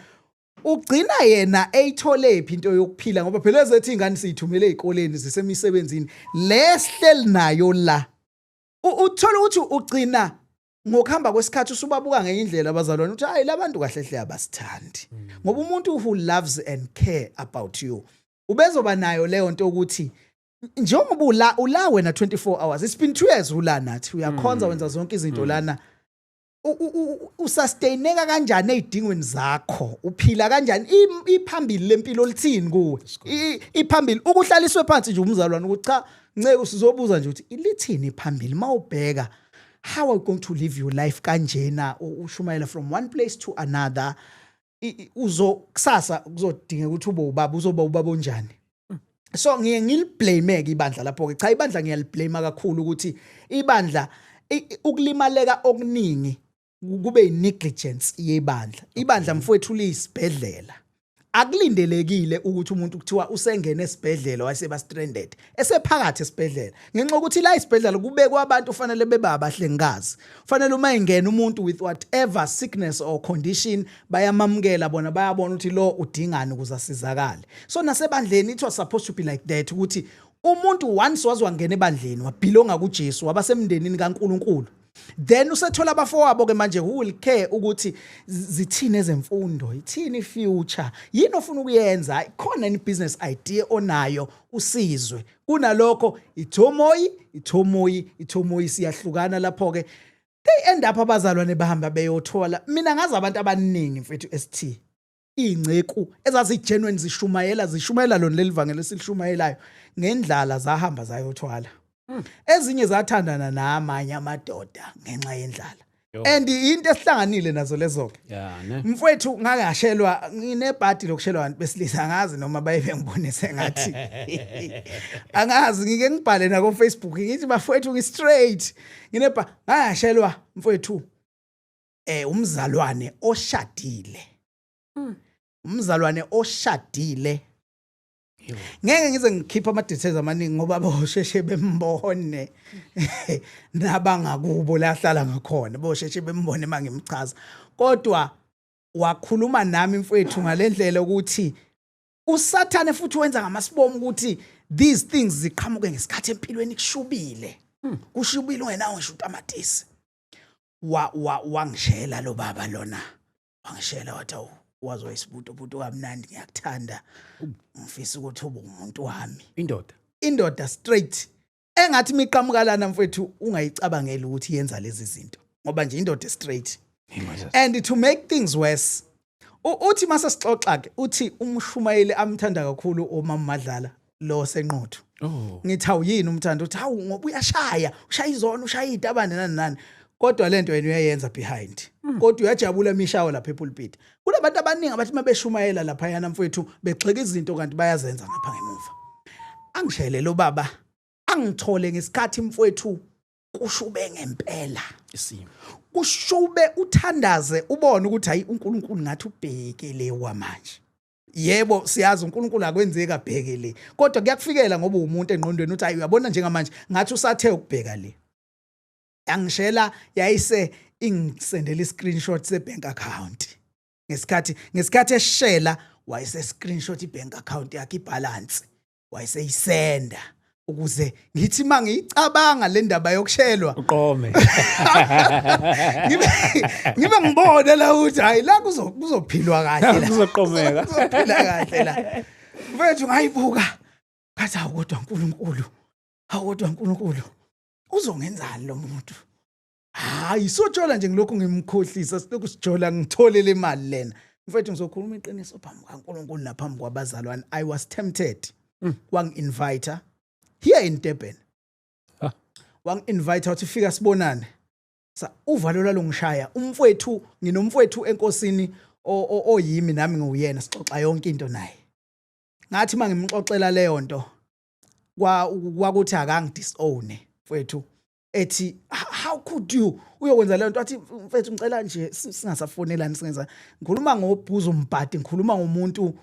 [SPEAKER 1] Ugcina yena eyithole phi into yokuphila? Ngoba phela ezethu ingane siyithumele ezikoleni, zisemisebenzini, lesihleli nayo la. Uthola ukuthi ugcina ngokuhamba kwesikhathi usubabuka ngenye indlela abazalwane, uthi, "Hayi, labantu kahle hle abasithandi." Ngoba umuntu who loves and care about you ubezoba nayo leyo nto ukuthi njengoba ula wena 24 hours, it's been 2 years ula nathi, uyakhonza, wenza zonke izinto lana, usustaineka kanjani ezidingweni zakho, uphila kanjani, iphambili lempilo lithini kuwe? Iphambili ukuhlaliswe phansi nje umzalwane ukuthi, "Cha nceke, sizobuza nje ukuthi ilithini iphambili mawubheka how are you going to live your life kanjena, ushumayela from one place to another, uzo kusasa kuzodingeka ukuthi ube ubaba, uzoba ubaba onjani?" So ngiye ngiliblame ke ibandla lapho ke. Cha, ibandla ngiyaliblame kakhulu, ukuthi ibandla ukulimaleka okuningi kube negligence yebandla. Ibandla, mfowethu, liyisibhedlela. Akulindelekile ukuthi umuntu kuthiwa usengene esibhedlela wayeseba stranded esephakathi esibhedlela, ngenxa yokuthi la isibhedlela kubekwa abantu fanele bebe abahlengikazi. Fanele uma ingena umuntu with whatever sickness or condition, bayamamukela bona, bayabona ukuthi lo udingani ukuze asizakale. So nasebandleni it was supposed to be like that, ukuthi umuntu once waze wangena ebandleni, wabelonga kuJesu, wabasemndenini kaNkuluNkulu, then usethola abafowabo ke manje who will care ukuthi zithini ezemfundo, ithini future, yini ofuna ukuyenza, khona ni business idea onayo, usizwe. Kunalokho ithomoyi, ithomoyi, ithomoyi, siyahlukana lapho ke. They end up abazalwane bahamba beyothola. Mina ngazi abantu abaningi, mfethu ST, iy'nceku ezazigenuine, zishumayela, zishumayela lona leli vangeli esilishumayelayo, ngendlala zahamba zayothwala. Ezinye zathandana namanye amadoda ngenxa yendlala.
[SPEAKER 2] Yo.
[SPEAKER 1] And into esihlanganile nazo lezo ke.
[SPEAKER 2] Ya ne.
[SPEAKER 1] Mfowethu, ngake ngashelwa, nginebhadi lokushelwa abantu besilisa. Angazi noma baye bengibone sengathi, angazi. Ngike ngibhale nako Facebook ngithi, "Bafowethu, ngi-straight." Nginebha ngayashelwa, mfowethu, umzalwane oshadile, umzalwane oshadile. Ngeke ngize ngikhiphe ama details amaningi ngoba bosheshe bembone nabangakubo lahlala ngakhona, bosheshe bembone mangimchaza. Kodwa wakhuluma nami, mfowethu, ngalendlela ukuthi uSathane futhi wenza ngamasibomu ukuthi these things ziqhamuke ngesikhathi empilweni kushubile, kushubile, ungenawo ngisho utamatisi. Wa wa wangishela lo baba lona, wangishela wathi, "Awu, wazo isibuto buto kamnandi, ngiyakuthanda, ngifisa ukuthi ube umuntu wami."
[SPEAKER 2] Indoda.
[SPEAKER 1] Indoda straight, engathi miqhamuka lana, mfowethu, ungayicabangeli ukuthi yenza lezi zinto, ngoba nje indoda straight. And to make things worse, uthi mase sixoxa ke, uthi umshumayeli amthanda kakhulu umama Madlala lo senquthu. Ngithi, "Awu, yini umthando?" Uthi, "Hawu, ngoba uyashaya, ushaya izona, ushaya izitabane, nani nani, kodwa lento yena uyayenza behind, kodwa uyajabula mishawo lapha epulpit." Kunabantu abaningi abathi mabeshumayela lapha yana, mfowethu, begxeka izinto kanti bayazenza ngapha ngemuva. Angishele lo baba, angithole ngesikhathi, mfowethu, kushube ngempela.
[SPEAKER 2] Isimo.
[SPEAKER 1] Kushube, uthandaze, ubone ukuthi hayi, uNkulunkulu ngathi ubhekele kwamanje. Yebo, siyazi uNkulunkulu akwenzeki abheke le, kodwa kuyakufikela ngoba umuntu engqondweni uthi, "Hayi, uyabona, njengamanje ngathi usathe ukubheka le." Angishela, yayise ingisendela i-screenshot se-bank account ngesikhathi eshela. Wayese screenshot i-bank account yakhe, ibalance wayeseyisenda ukuze ngithi mangiyicabanga le ndaba yokushelwa
[SPEAKER 2] Uqome.
[SPEAKER 1] Ngibe ngibone la ukuthi hayi, la kuzophilwa kahle la.
[SPEAKER 2] Kuzoqomeka.
[SPEAKER 1] Kuzophila kahle la, mfethu. Ngayibuka, ngathi, "Hawu, kodwa uNkulunkulu, hawu, kodwa uNkulunkulu, uzongenzani lo muntu?" Hayi, sojola nje, ngilokhu ngimkhohlisa, silokhu sijola, ngithole le mali lena. Mfethu, ngizokhuluma iqiniso phambi kaNkulunkulu naphambi kwabazalwane, I was tempted. Wangi-invite here in Durban. Wangi-invite, wathi, "Fika sibonane." Sa uvalo lwalongishaya, umfowethu. Nginomfowethu enkosini oyimi nami ngiwuyena, sixoxa yonke into naye. Ngathi mangimxoxela leyo nto, kwakuthi akangidisown, mfowethu, ethi, "How could you uyokwenza leyo nto?" Athi, "Mfethu, ngicela nje singasafonelani, singenza." Ngikhuluma ngobhuza umbhadi, ngikhuluma ngomuntu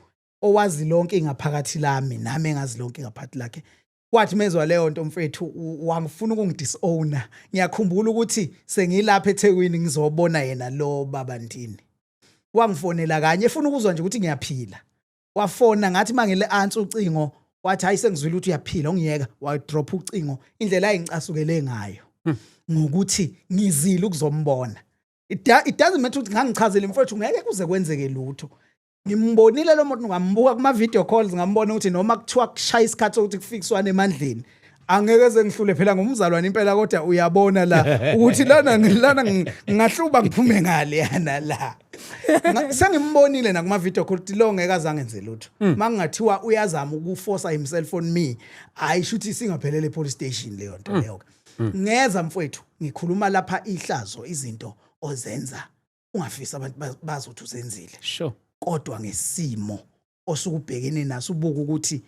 [SPEAKER 1] owazi lonke ingaphakathi lami, nami engazi lonke ingaphakathi lakhe. Kwathi mezwa leyo nto, mfethu, wangifuna ukungidisowna. Ngiyakhumbula ukuthi sengilapha eThekwini, ngizobona yena lo baba Ntini. Wangifonela kanye efuna ukuzwa nje ukuthi ngiyaphila. Wafona, ngathi mangile answer ucingo, wathi, "Hayi, sengizwile ukuthi uyaphila, ungiyeka." Wadrop ucingo. Indlela ayingicasukele ngayo ngokuthi ngizile ukuzombona, it doesn't matter ukuthi ngangichazele, mfowethu, ngeke kuze kwenzeke lutho. Ngimbonile lo muntu, ngambuka kuma video calls, ngambona ukuthi noma kuthiwa kushaya isikhathi sokuthi kufikiswane emandleni, angeke zengihlule phela, ngumzalwane impela. Kodwa uyabona la ukuthi lana ngingahluba ngiphume ngale yana la. Sengimbonile nakuma video call ukuthi lo ngeke azangenze lutho. Mangingathiwa uyazama ukuforce himself on me, hayi, shuthi singaphelele police station leyo nto leyo. Ngeza, mfowethu, ngikhuluma lapha ihlazo, izinto ozenza ungafisi abantu bazi ukuthi uzenzile, kodwa ngesimo osukubhekene naso, ubuka ukuthi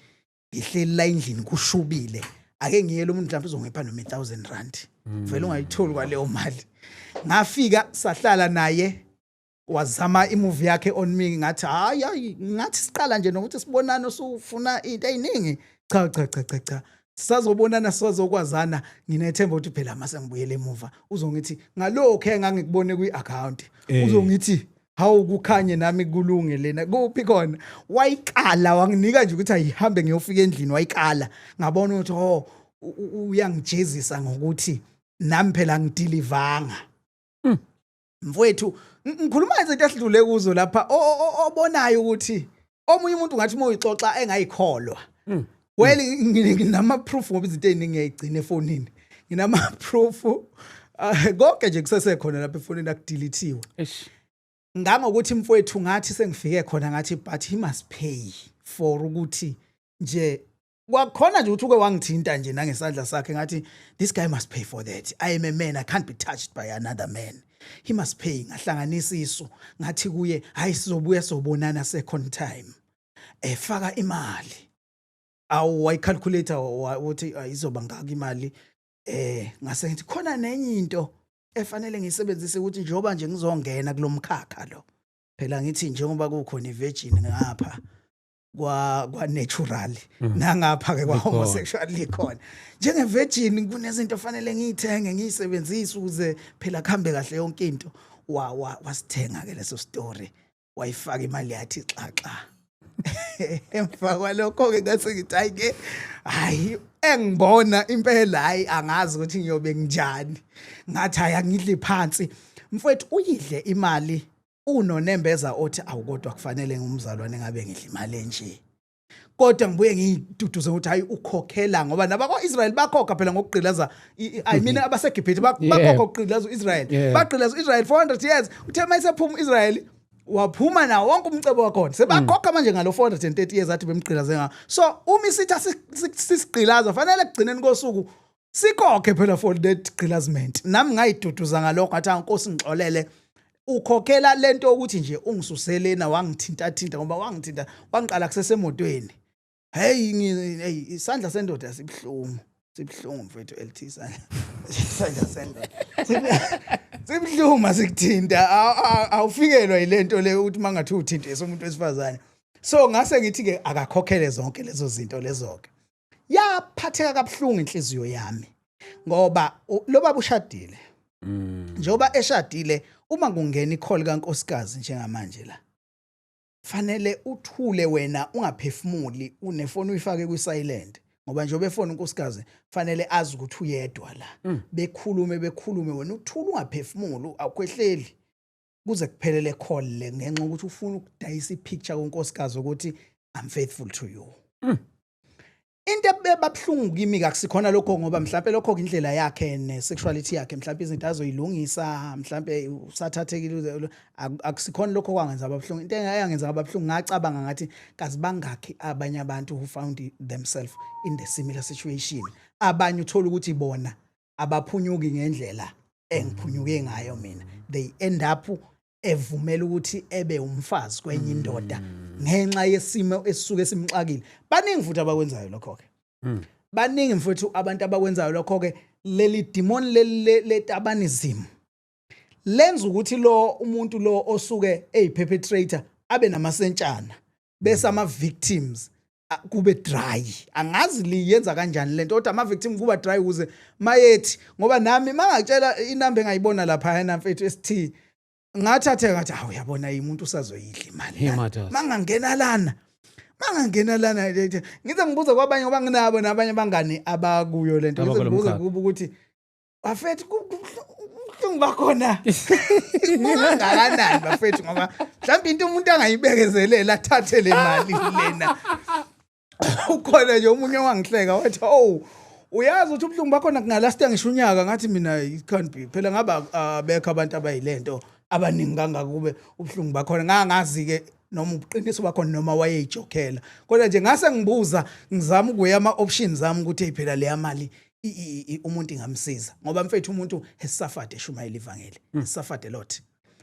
[SPEAKER 1] ngihleli la endlini, kushubile, ake ngiye lo muntu, mhlawumbe uzongipha noma R1000, vele ungayitholi kwaleyo mali. Ngafika, sahlala naye, wazama imovie yakhe on me. Ngathi, "Hayi, hayi." Ngathi siqala nje nokuthi sibonane, usufuna into eziningi. Cha, cha, cha, cha, cha, sisazobonana, sizokwazana. Nginethemba ukuthi phela mase ngibuyele emuva uzongithi ngalokho engangikubone kwi-account, uzongithi, "Hawu, kukhanye nami kulunge lena kuphi khona." Wayikala, wanginika nje ukuthi ayihambe ngiyofika endlini. Wayikala, ngabona ukuthi oh, uyangijezisa ngokuthi nami phela ngidelivanga. Mfowethu, ngikhuluma izinto esidlule kuzo lapha obonayo ukuthi omunye umuntu ngathi uma uyixoxa engayikholwa. Well, nginama proof ngoba izinto eziningi ngiyayigcina efonini, nginama proof, konke nje kusesekhona lapha efonini, akudeletiwe.
[SPEAKER 2] Eish.
[SPEAKER 1] Ngangokuthi, mfowethu, ngathi sengifike khona, ngathi, "But he must pay for ukuthi nje." Kwakhona nje ukuthi uke wangithinta nje nangesandla sakhe, ngathi, "This guy must pay for that. I am a man, I can't be touched by another man. He must pay." Ngahlanganisa isu, ngathi kuye, "Hayi, sizobuya sobonana second time." Efaka imali, awu, wayicalculate ukuthi izoba ngaka imali. Ngase ngithi khona nenye into efanele ngiyisebenzise, ukuthi njengoba nje ngizongena kulomkhakha lo, phela ngithi njengoba kukhona ivirgin ngapha kwa natural, nangapha ke kwa
[SPEAKER 2] Likhona.
[SPEAKER 1] homosexual likhona, njenge virgin kunezinto fanele ngiyithenge, ngiyisebenzise ukuze phela kuhambe kahle yonke into. Wa wasithenga ke leso story, wayifaka imali, yathi xaxa. Emva kwalokho ke ngase ngithi, hayi ke, hayi, engibona impela, hayi, angazi ukuthi ngiyobe nginjani. Ngathi, hayi, angidli phansi mfowethu, uyidle imali unonembeza othi awukodwa kufanele ngumzalwane ngabe ngidla imali enje, kodwa ngibuye ngiyiduduze ukuthi hayi, ukhokhela, ngoba nabakwa-Israyeli bakhokha phela ngokugqilaza I mean, abaseGibhithe bakhokha ukugqilaza u-Israyeli. Bagqilaza u-Israyeli 400 years. Uthe uma esephuma u-Israyeli, waphuma nawo wonke umcebo wakhona. Sebakhokha manje ngalo 430 years athi bemgqilaze ngawo. So uma isitha sisigqilaza, fanele ekugcineni kosuku sikhokhe phela for that gqilazement. Nami ngayiduduza ngalokho, ngathi, "Nkosi, ngixolele, ukhokhela lento ukuthi nje ungisuselena, wangithinta thinta, ngoba wangithinta, wangiqala kusesemotweni." Hey, hey, isandla sendoda sibhlungu, sibhlungu mfethu LT. Isandla sendoda sibhlungu masikuthinta. Awufikelwa yilento le ukuthi mangathi uthinte somuntu wesifazane. So ngase ngithi ke akakhokhele zonke lezo zinto lezo ke. Yaphatheka kabuhlungu inhliziyo yami, ngoba lo baba ushadile. Njengoba eshadile, uma kungena icall kankosikazi njengamanje la, fanele uthule wena, ungaphefumuli, unefoni uyifake kwi-silent, ngoba njengoba efona unkosikazi fanele azi ukuthi uyedwa la. Bekhulume, bekhulume, wena uthule, ungaphefumuli, awukhwehleli kuze kuphelele call le, ngenxa yokuthi ufuna ukudayisa ipicture kunkosikazi ukuthi, "I'm faithful to you." Into ebabuhlungu kimi kakusikhona lokho, ngoba mhlawumbe lokho indlela yakhe ne-sexuality yakhe, mhlawumbe izinto azoyilungisa, mhlawumbe usathathekile, akusikhona lokho kwangenza ababuhlungu. Into eyangenza ababuhlungu, ngacabanga ngathi, kazi bangakhi abanye abantu who found themselves in the similar situation? Abanye uthola ukuthi bona abaphunyuki ngendlela engiphunyuke ngayo mina. They end up evumela ukuthi ebe umfazi kwenye indoda ngenxa yesimo esisuke simxakile. Baningi futhi abakwenzayo lokho ke, baningi futhi abantu abakwenzayo lokho ke. Leli demon leli letabanism lenza ukuthi lo umuntu lo osuke eyi-perpetrator abe namasentshana, bese ama-victims kube dry. Angazi liyenza kanjani lento, kodwa ama-victim kuba dry ukuze mayethi, ngoba nami mangakutshela inamba engayibona lapha mfethu ST, ngathathe ngathi, "Hawu, uyabona, umuntu usazoyidla imali
[SPEAKER 2] He
[SPEAKER 1] lana."
[SPEAKER 2] matters.
[SPEAKER 1] Mangangena lana ngize ngibuze kwabanye, ngoba nginabo nabanye abangani abakuyo lento, ngize
[SPEAKER 2] Abakulo
[SPEAKER 1] ngibuze
[SPEAKER 2] mkhakha.
[SPEAKER 1] kubo ukuthi, bafethu, kubuhlungu bakhona kungakanani bafethu? Ngoba mhlawumbe into umuntu angayibekezelela, athathe le mali lena. Ukhona nje omunye owangihleka wathi, "Oh, uyazi ukuthi ubuhlungu bakhona kungalasta ngisho unyaka." Ngathi mina, "It can't be phela, ngaba abekho abantu abayilento abaningi kangaka kube ubuhlungu bakhona." Ngangazi-ke noma ubuqiniso bakhona noma wayeyijokhela, kodwa nje ngase ngibuza, ngizama ukuweya ama-options ami ukuthi, hey, phela leya mali umuntu ingamsiza, ngoba mfethu, umuntu has suffered eshumayela ivangeli, has suffered a lot,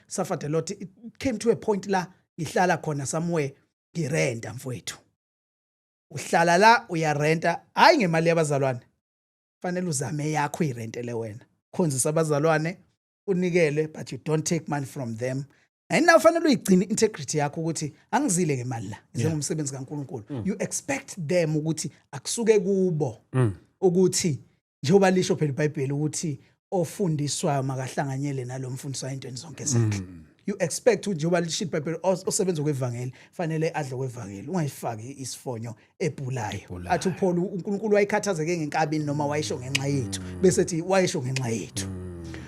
[SPEAKER 1] suffered a lot. It came to a point la ngihlala khona somewhere, ngirenta mfowethu. Uhlala la, uyarenta, hayi ngemali yabazalwane, fanele uzame yakho, uyirentele wena, khonzisa abazalwane, unikele, but you don't take money from them. And now fanele uyigcine integrity yakho ukuthi angizile ngemali la, njengomsebenzi kaNkuluNkulu. You expect them ukuthi akusuke kubo, ukuthi njengoba lisho phela iBhayibheli ukuthi ofundiswayo makahlanganyele nalomfundiswayo entweni zonke ezinhle. You expect ukuthi njengoba lisho iBhayibheli, osebenza kwevangeli fanele adle kwevangeli, ungayifaki isifonyo ebhulayo. Athi uPaul, uNkulunkulu wayekhathazeke ngenkabini noma wayisho ngenxa yethu, bese ethi wayisho ngenxa yethu.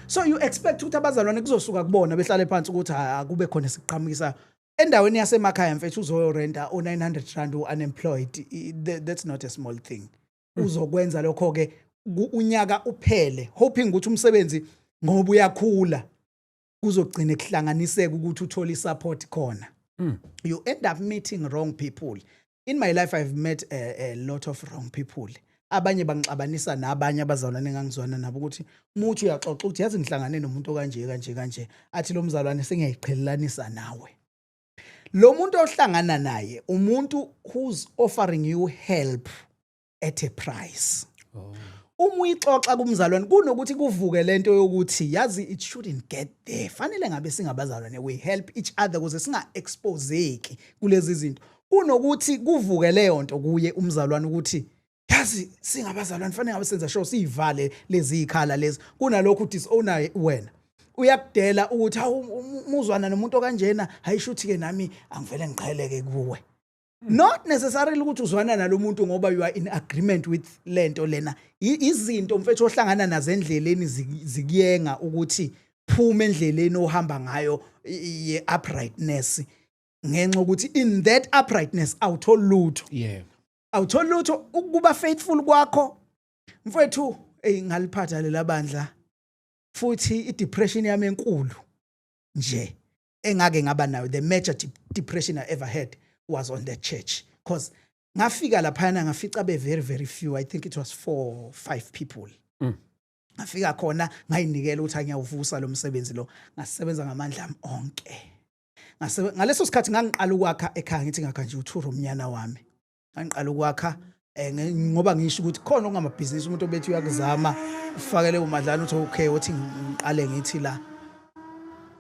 [SPEAKER 1] So you expect ukuthi abazalwane kuzosuka kubona, behlale phansi ukuthi akube khona siqhamukisa endaweni yasemakhaya. Mfethu, uzorenta o900 rand unemployed, that's not a small thing. Uzokwenza lokho ke unyaka uphele, hoping ukuthi umsebenzi, ngoba uyakhula, kuzogcina kuhlanganiseka ukuthi uthole isupport khona. You end up meeting wrong people. In my life I've met a lot of wrong people. Abanye bangixabanisa nabanye abazalwane engangizwana nabo, ukuthi muthi uyaxoxa ukuthi, "Yazi, ngihlangane nomuntu okanje kanje kanje," athi lo mzalwane, "Sengiyayiqhelelanisa nawe." Lo muntu ohlangana naye, umuntu who's offering you help at a price. Uma uyixoxa kumzalwane, kunokuthi kuvuke lento yokuthi, yazi, it shouldn't get there, fanele ngabe singabazalwane, we help each other ukuze singa-exposeki kulezi zinto, kunokuthi kuvuke leyo nto kuye umzalwane ukuthi, yazi, singabazalwane, fanele ngabe senza sure siyivale lezi ikhala lezi, kunalokhu disowner wena, uyakudela ukuthi, hawu, muzwana nomuntu okanjena, hayisho ukuthi ke nami angivele ngiqheleke kuwe. Not necessarily ukuthi uzwana nalomuntu ngoba you are in agreement with lento lena. Izinto, mfethu, ohlangana nazo endleleni zikuyenga ukuthi phuma endleleni ohamba ngayo ye uprightness, ngenxa ukuthi in that uprightness awutholi lutho. Awutholi lutho ukuba faithful kwakho, mfethu. Ey, ngaliphatha lela bandla futhi i-depression yami enkulu nje engake ngaba nayo, the major depression I ever had was on the church, because ngafika laphana ngafica be very very few. I think it was four five people. Ngafika khona, ngayinikela ukuthi angiyawuvusa lo msebenzi lo. Ngasebenza ngamandla ami onke. Ngaleso sikhathi ngangiqala ukwakha ekhaya, ngithi ngakha nje u-two room nyana wami. Ngangiqala ukwakha ngoba ngisho ukuthi khona okungamabhizinisi, umuntu obethi uyakuzama ufakele umadlana, uthi, "Okay, uthi ngiqale ngithi la."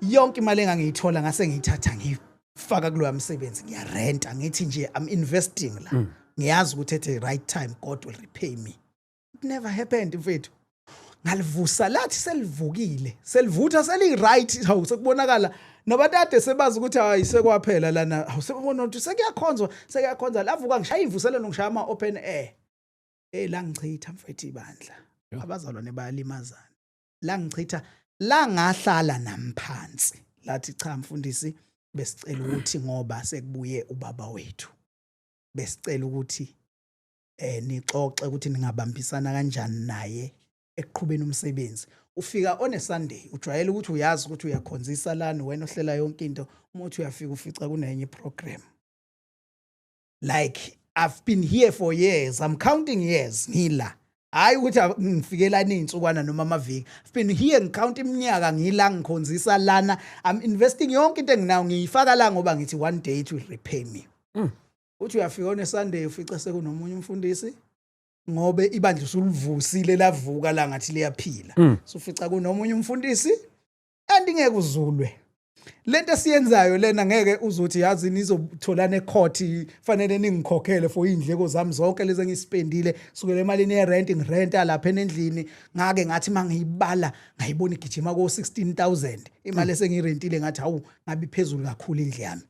[SPEAKER 1] Yonke imali engangiyithola ngase ngiyithatha, ngiyifaka kuloya msebenzi, ngiyarenta, ngithi nje I'm investing la, ngiyazi ukuthi at the right time God will repay me. It never happened, mfethu. Ngalivusa, lathi selivukile, selivutha, seli-right, hawu, sekubonakala nabantu ade sebazi ukuthi hayi, sekwaphela lana, hawu, sebebona ukuthi sekuyakhonzwa, sekuyakhonza. Lavuka, ngishaya imvuselelo, ngishaya ama-open air. La ngichitha, mfethu, ibandla. Abazalwane bayalimazana. La ngichitha, la ngahlala namphansi, lathi, "Cha mfundisi, besicela ukuthi ngoba sekubuye ubaba wethu, besicela ukuthi nixoxe ukuthi ningabambisana kanjani naye ekuqhubeni umsebenzi. Ufika on a Sunday, ujwayele ukuthi uyazi ukuthi uyakhonzisa lana, wena ohlela yonke into. Uma uthi uyafika, ufica kunenye program. Like, I've been here for years, I'm counting years ngila, hayi ukuthi ngifikelana izinsukwana noma amaviki. I've been here, ngicount iminyaka ngila, ngikhonzisa lana. I'm investing yonke into enginayo, ngiyifaka la ngoba ngithi one day it will repay me." Uthi uyafika on a Sunday, ufica sekunomunye umfundisi, ngobe ibandla usulivusile, lavuka la, ngathi liyaphila. Sufica kunomunye umfundisi, and ngeke uzulwe lento esiyenzayo lena. Ngeke uzuthi, yazi, nizotholana ecourt, fanele ningikhokhele for indleko zami zonke lezi engispendile, sukela emalini yerent, ngirenta lapha endlini. Ngake ngathi mangiyibala, ngayibona igijima ko 16,000 imali esengirentile. Ngathi, hawu, ngabe iphezulu kakhulu indlu yami.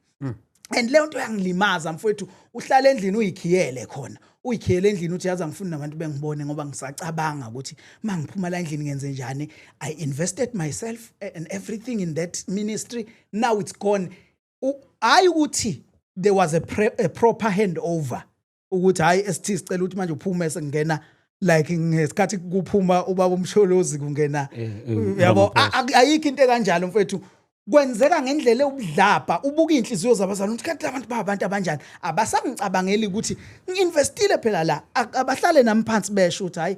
[SPEAKER 1] And leyo nto yangilimaza, mfowethu. Uhlala endlini, uyikhiyele khona, uyikhiyele endlini, uthi, "Yazi, angifuni nabantu bengibone ngoba ngisacabanga ukuthi mangiphuma la endlini ngenze njani. I invested myself and everything in that ministry, now it's gone." Hayi ukuthi there was a proper handover ukuthi, hayi, ST, sicela ukuthi manje uphume, sengena, like ngesikhathi kuphuma ubaba uMsholozi kungena yabo.
[SPEAKER 2] Ramaphosa.
[SPEAKER 1] Ayikho into ekanjalo, mfethu. Kwenzeka ngendlela ewubudlabha. Ubuka inhliziyo zabazali ukuthi kanti labantu babantu abanjani, abasangicabangeli ukuthi ngi-investile phela la. Abahlale nami phansi, besho ukuthi, hayi,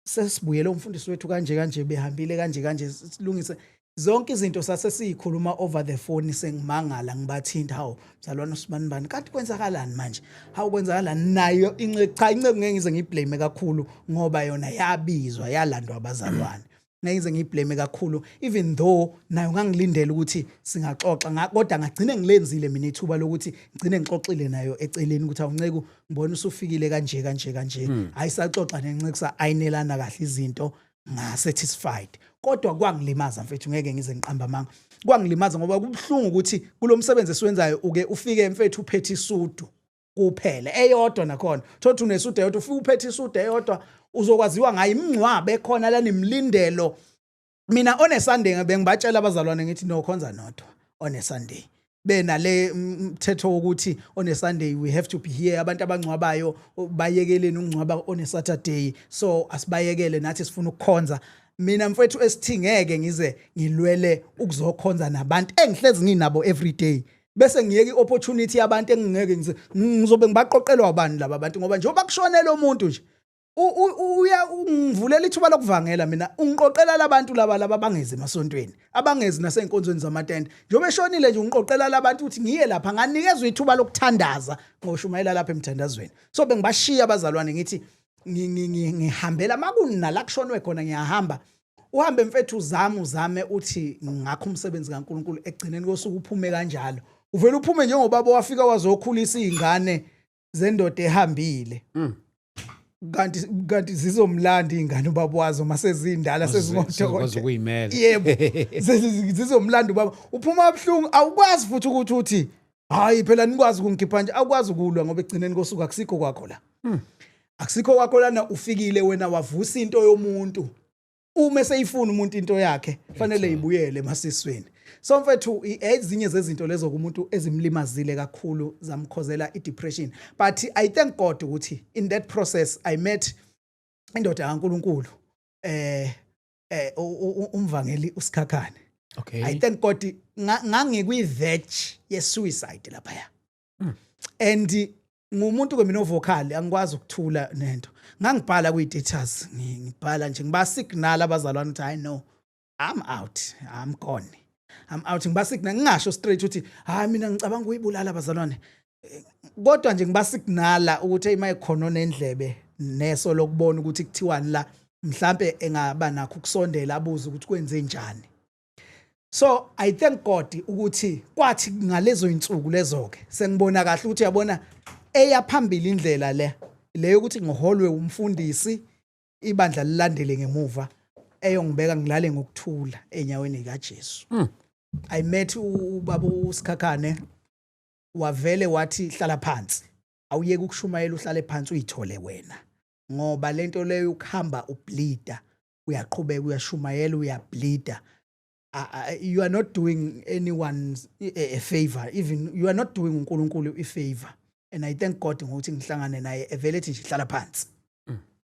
[SPEAKER 1] sesibuyele umfundisi wethu kanje kanje, behambile kanje kanje, silungise zonke izinto. Sase siyikhuluma over the phone, sengimangala, ngibathinta, "Hawu, mzalwane usibani bani, kanti kwenzakalani manje? Hawu, kwenzakalani?" Nayo inceku, cha, inceku ngeke ngize ngiyiblame kakhulu ngoba yona yabizwa, yalandwa abazalwane. Ngeke ngize ngiyiblame kakhulu, even though nayo ngangilindele ukuthi singaxoxa kodwa ngagcine ngilenzile mina ithuba lokuthi ngigcine ngixoxile nayo eceleni ukuthi, "Awunceku, ngibona usufikile kanje kanje kanje." Hayi, saxoxa nenceku, sa-ayinelana kahle izinto, nga-satisfied. Kodwa kwangilimaza, mfethu, ngeke ngize ngiqamba amanga. Kwangilimaza ngoba kubuhlungu ukuthi kulo msebenzi esiwenzayo uke ufike, mfethu, uphethe isudu kuphela eyodwa. Nakhona thothi unesudu eyodwa, ufike uphethe isudu eyodwa, uzokwaziwa ngayo imingcwabo ekhona la nemlindelo. Mina on a Sunday bengibatshela abazalwane ngithi, "Nokhonza nodwa on a Sunday." Benale mthetho wokuthi on a Sunday we have to be here. Abantu abangcwabayo bayekeleni ukungcwaba on a Saturday, so asibayekele, nathi sifuna ukukhonza. Mina, mfethu, esithi ngeke ngize ngilwele ukuzokhonza nabantu engihlezi nginabo every day. Bese ngiyeka i-opportunity yabantu engingeke ngizobe ngibaqoqelwa ubani laba bantu, ngoba njengoba kushonela umuntu nje, uya ungivulela ithuba lokuvangela mina, ungiqoqela labantu laba abangezi emasontweni, abangezi nasey'nkonzweni zamatende. Njengoba eshonile nje, ungiqoqela labantu ukuthi ngiye lapha, nganikezwa ithuba lokuthandaza, ngoshumayela lapha emthandazweni. So bengibashiya abazalwane, ngithi ngihambela makunala kushonwe khona, ngiyahamba. Uhambe mfethu, uzame, uzame, uthi ngakho umsebenzi kaNkuluNkulu, ekugcineni kosuku uphume kanjalo, uvela uphume njengobaba wafika wazokhulisa izingane zendoda ehambile. Kanti zizomlanda izingane ubaba wazo masezindala.
[SPEAKER 2] Sizokwazi
[SPEAKER 1] sezingodokotela.
[SPEAKER 2] Ukuyimela.
[SPEAKER 1] Yebo, zizomlanda ubaba. Uphuma kabuhlungu, awukwazi futhi ukuthi uthi, "Hayi phela, nikwazi ukungikhipha nje." Awukwazi ukulwa, ngoba ekugcineni kosuku akusikho kwakho la, akusikho kwakho lana. Ufikile wena wavusa into yomuntu. Uma eseyifuna umuntu into yakhe, fanele ibuyele emasisweni. So mfethu, ezinye zezinto lezo kumuntu ezimlimazile kakhulu, zamkhozela i-depression. But I thank God ukuthi in that process I met indoda kaNkuluNkulu, umvangeli uSikhakhane. I thank God, ngangikwi-verge ye-suicide laphaya and ngumuntu ke mina o-vocal, angikwazi ukuthula nento. Ngangibhala kwi-status, ngibhala nje, ngiba-signal abazalwane ukuthi, "I know I'm out, I'm gone, I'm out." Ngiba-signal, ngingasho straight ukuthi, "Hayi, mina ngicabanga ukuyibulala, abazalwane." Kodwa nje ngibasignala ukuthi, hey, mayikhona nendlebe neso lokubona ukuthi kuthiwani la, mhlambe engaba nakho ukusondela, abuze ukuthi kwenze njani. So I thank God ukuthi kwathi ngalezo insuku lezo ke sengibona kahle ukuthi, uyabona, eya phambili indlela le leyo ukuthi ngiholwe umfundisi, ibandla lilandele ngemuva, eyongibeka ngilale ngokuthula enyaweni kaJesu. I met ubaba uSikhakhane, wavele wathi, "Hlala phansi, awuyeke ukushumayela, uhlale phansi uyithole wena, ngoba lento leyo ukuhamba ubleeda, uyaqhubeka uyashumayela, uyableeda, you are not doing anyone a favor, even you are not doing uNkulunkulu a favor." And I thank God ngokuthi ngihlangane naye, evele ethi nje, "Hlala phansi,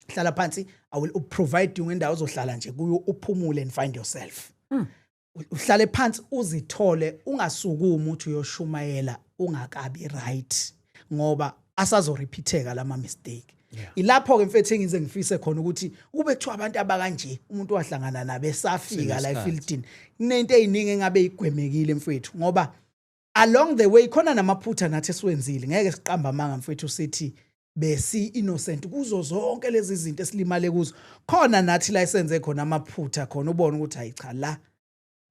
[SPEAKER 1] hlala phansi, I will provide you ngendawo ozohlala nje kuyo, uphumule and find yourself. Uhlale phansi uzithole, ungasukumi uthi uyoshumayela ungakabi right, ngoba asazorepeateka lama mistake." Ilapho ke mfethu engize ngifise khona ukuthi kube kuthiwa abantu abakanje umuntu wahlangana nabo esafika la
[SPEAKER 2] Senesikhathi.
[SPEAKER 1] efieldini, kunento eziningi engabe igwemekile mfethu, ngoba along the way khona namaphutha nathi esiwenzile. Ngeke siqamba amanga mfethu sithi besi innocent kuzo zonke lezi zinto esilimale kuzo. Khona nathi la esenze khona amaphutha khona, ubone ukuthi, hayi cha, la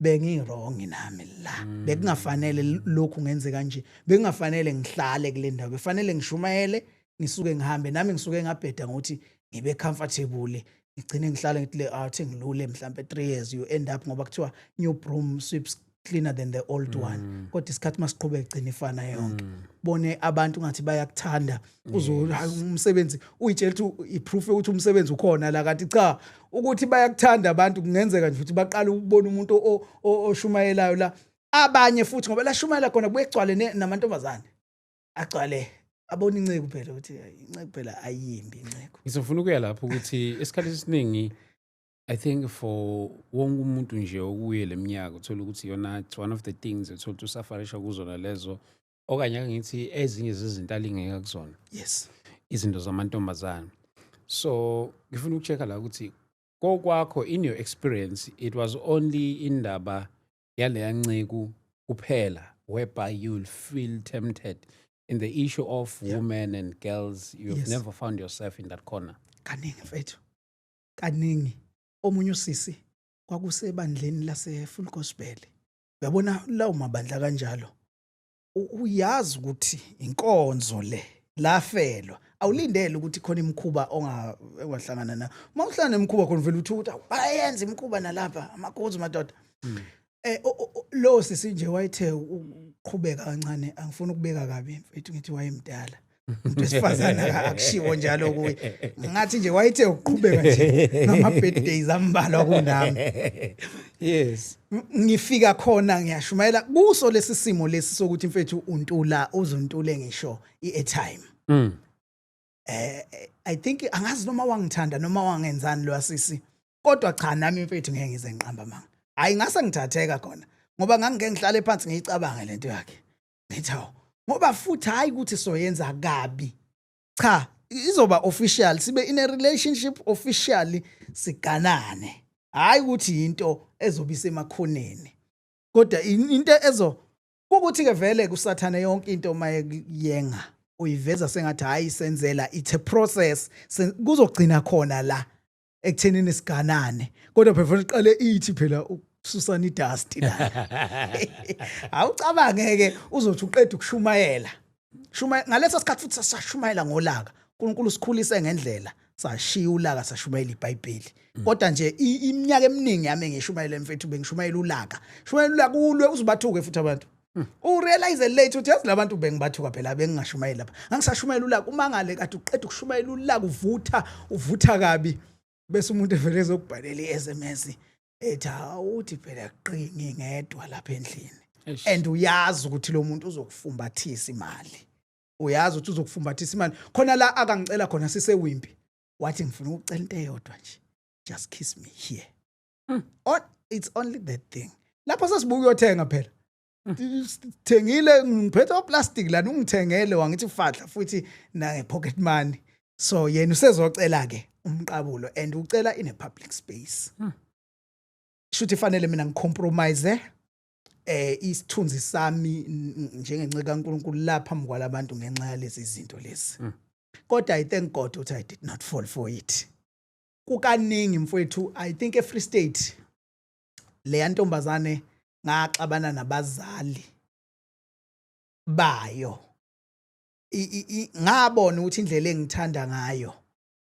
[SPEAKER 1] bengi-wrong nami la, bekungafanele lokhu ngenze kanje, bekungafanele ngihlale kule ndawo, befanele ngishumayele ngisuke ngihambe nami. Ngisuke ngabheda ngokuthi ngibe comfortable, ngigcine ngihlale ngithi le out ngilule mhlambe 3 years. You end up, ngoba kuthiwa new broom sweeps cleaner than the old one, kodwa isikhathi masiqhubeka igcina ifana yonke. Bone abantu ngathi bayakuthanda, uzo umsebenzi uyitshela ukuthi i-proof yokuthi umsebenzi ukhona la, kanti cha, ukuthi bayakuthanda abantu kungenzeka nje ukuthi baqala ukubona umuntu oshumayelayo la. Abanye futhi, ngoba la shumayela khona kubuye kugcwale namantombazane, agcwale abona inceku phela, ukuthi inceku phela ayimbi inceku.
[SPEAKER 2] Ngizofuna ukuya lapho ukuthi isikhathi esiningi, I think for wonke umuntu nje okuye leminyaka, uthola ukuthi yona it's one of the things uthola ukuthi usufferisha kuzona lezo, okanye ake ngithi ezinye zezinto alingeka kuzona, izinto zamantombazane. So ngifuna ukuchecka la ukuthi kokwakho, in your experience, it was only indaba yaleya nceku kuphela whereby you will feel tempted in the issue of women and girls? You've never found yourself in that corner?
[SPEAKER 1] Kaningi mfethu, kaningi. Omunye usisi kwakusebandleni lase Full Gospel, uyabona lawo mabandla kanjalo, uyazi ukuthi inkonzo le lafelwa, awulindele ukuthi khona imikhuba ongahlangana nayo. Uma uhlangana nemikhuba khona, vele uthi ukuthi, "Awu, bayayenza imikhuba nalapha, amagozu madoda." Lo sisi nje wayethe ukuqhubeka kancane, angifuni ukubeka kabi mfethu, ngithi wayemdala umuntu wesifazane, akushiwo njalo kuye. Ngathi nje wayethe ukuqhubeka nje ngama birthdays ambalwa kunami. Ngifika khona ngiyashumayela kuso lesi simo lesi sokuthi mfethu untula uzontule ngisho i-airtime. I think angazi noma wangithanda noma wangenzani lo sisi, kodwa cha, nami mfethu ngeke ngize ngiqamba manga, hayi, ngase ngithatheka khona, ngoba ngangike ngihlale phansi ngiyicabange lento yakhe. Ngithi hawu, ngoba futhi hayi ukuthi soyenza kabi, cha, izoba official, sibe in a relationship officially, siganane, hayi ukuthi into ezobe isemakhoneni, kodwa into ezo kukuthi ke vele kusathane yonke into mayeyenga uyiveza sengathi hayi, senzela, it's a process, kuzogcina khona la ekuthenini siganane, kodwa phela iqale ithi phela ukususana idust la. Awucabange ke uzothi uqeda ukushumayela, shumayela ngaleso sikhathi, futhi sashumayela ngolaka. uNkulunkulu sikhulise ngendlela, sashiya ulaka, sashumayela iBhayibheli. Kodwa nje iminyaka eminingi yami ngishumayela, mfethu, bengishumayela ulaka, shumayela ulaka, ulwe uzibathuke futhi abantu. Urealize late ukuthi yazi labantu bengibathuka phela, bengingashumayeli lapha, ngangisashumayela ulaka. Umangale kade uqeda ukushumayela ulaka, uvutha, uvutha kabi, bese umuntu evele ezokubhalela i-SMS ethi, "Awuthi phela qi, ngingedwa lapha endlini."
[SPEAKER 2] Eish.
[SPEAKER 1] And uyazi ukuthi lo muntu uzokufumbathisa imali, uyazi ukuthi uzokufumbathisa imali. Khona la akangicela khona siseWimpy, wathi, "Ngifuna ukucela into eyodwa nje, just kiss me here." On, it's only that thing. Lapho sesibuka uyothenga phela, thengile, ngiphethe oplastic lana, ungithengele, wangithi fadla futhi nange pocket money. So yena usezocela ke umqabulo and ucela in a public space. Shuthi fanele mina ngicompromise isithunzi sami njengenceku kaNkulunkulu lapha phambi kwalabantu ngenxa yalezi zinto lezi. Kodwa I thank God ukuthi I did not fall for it. Kukaningi, mfowethu, I think eFree State leya ntombazane ngaxabana nabazali bayo. Ngabona ukuthi indlela engithanda ngayo,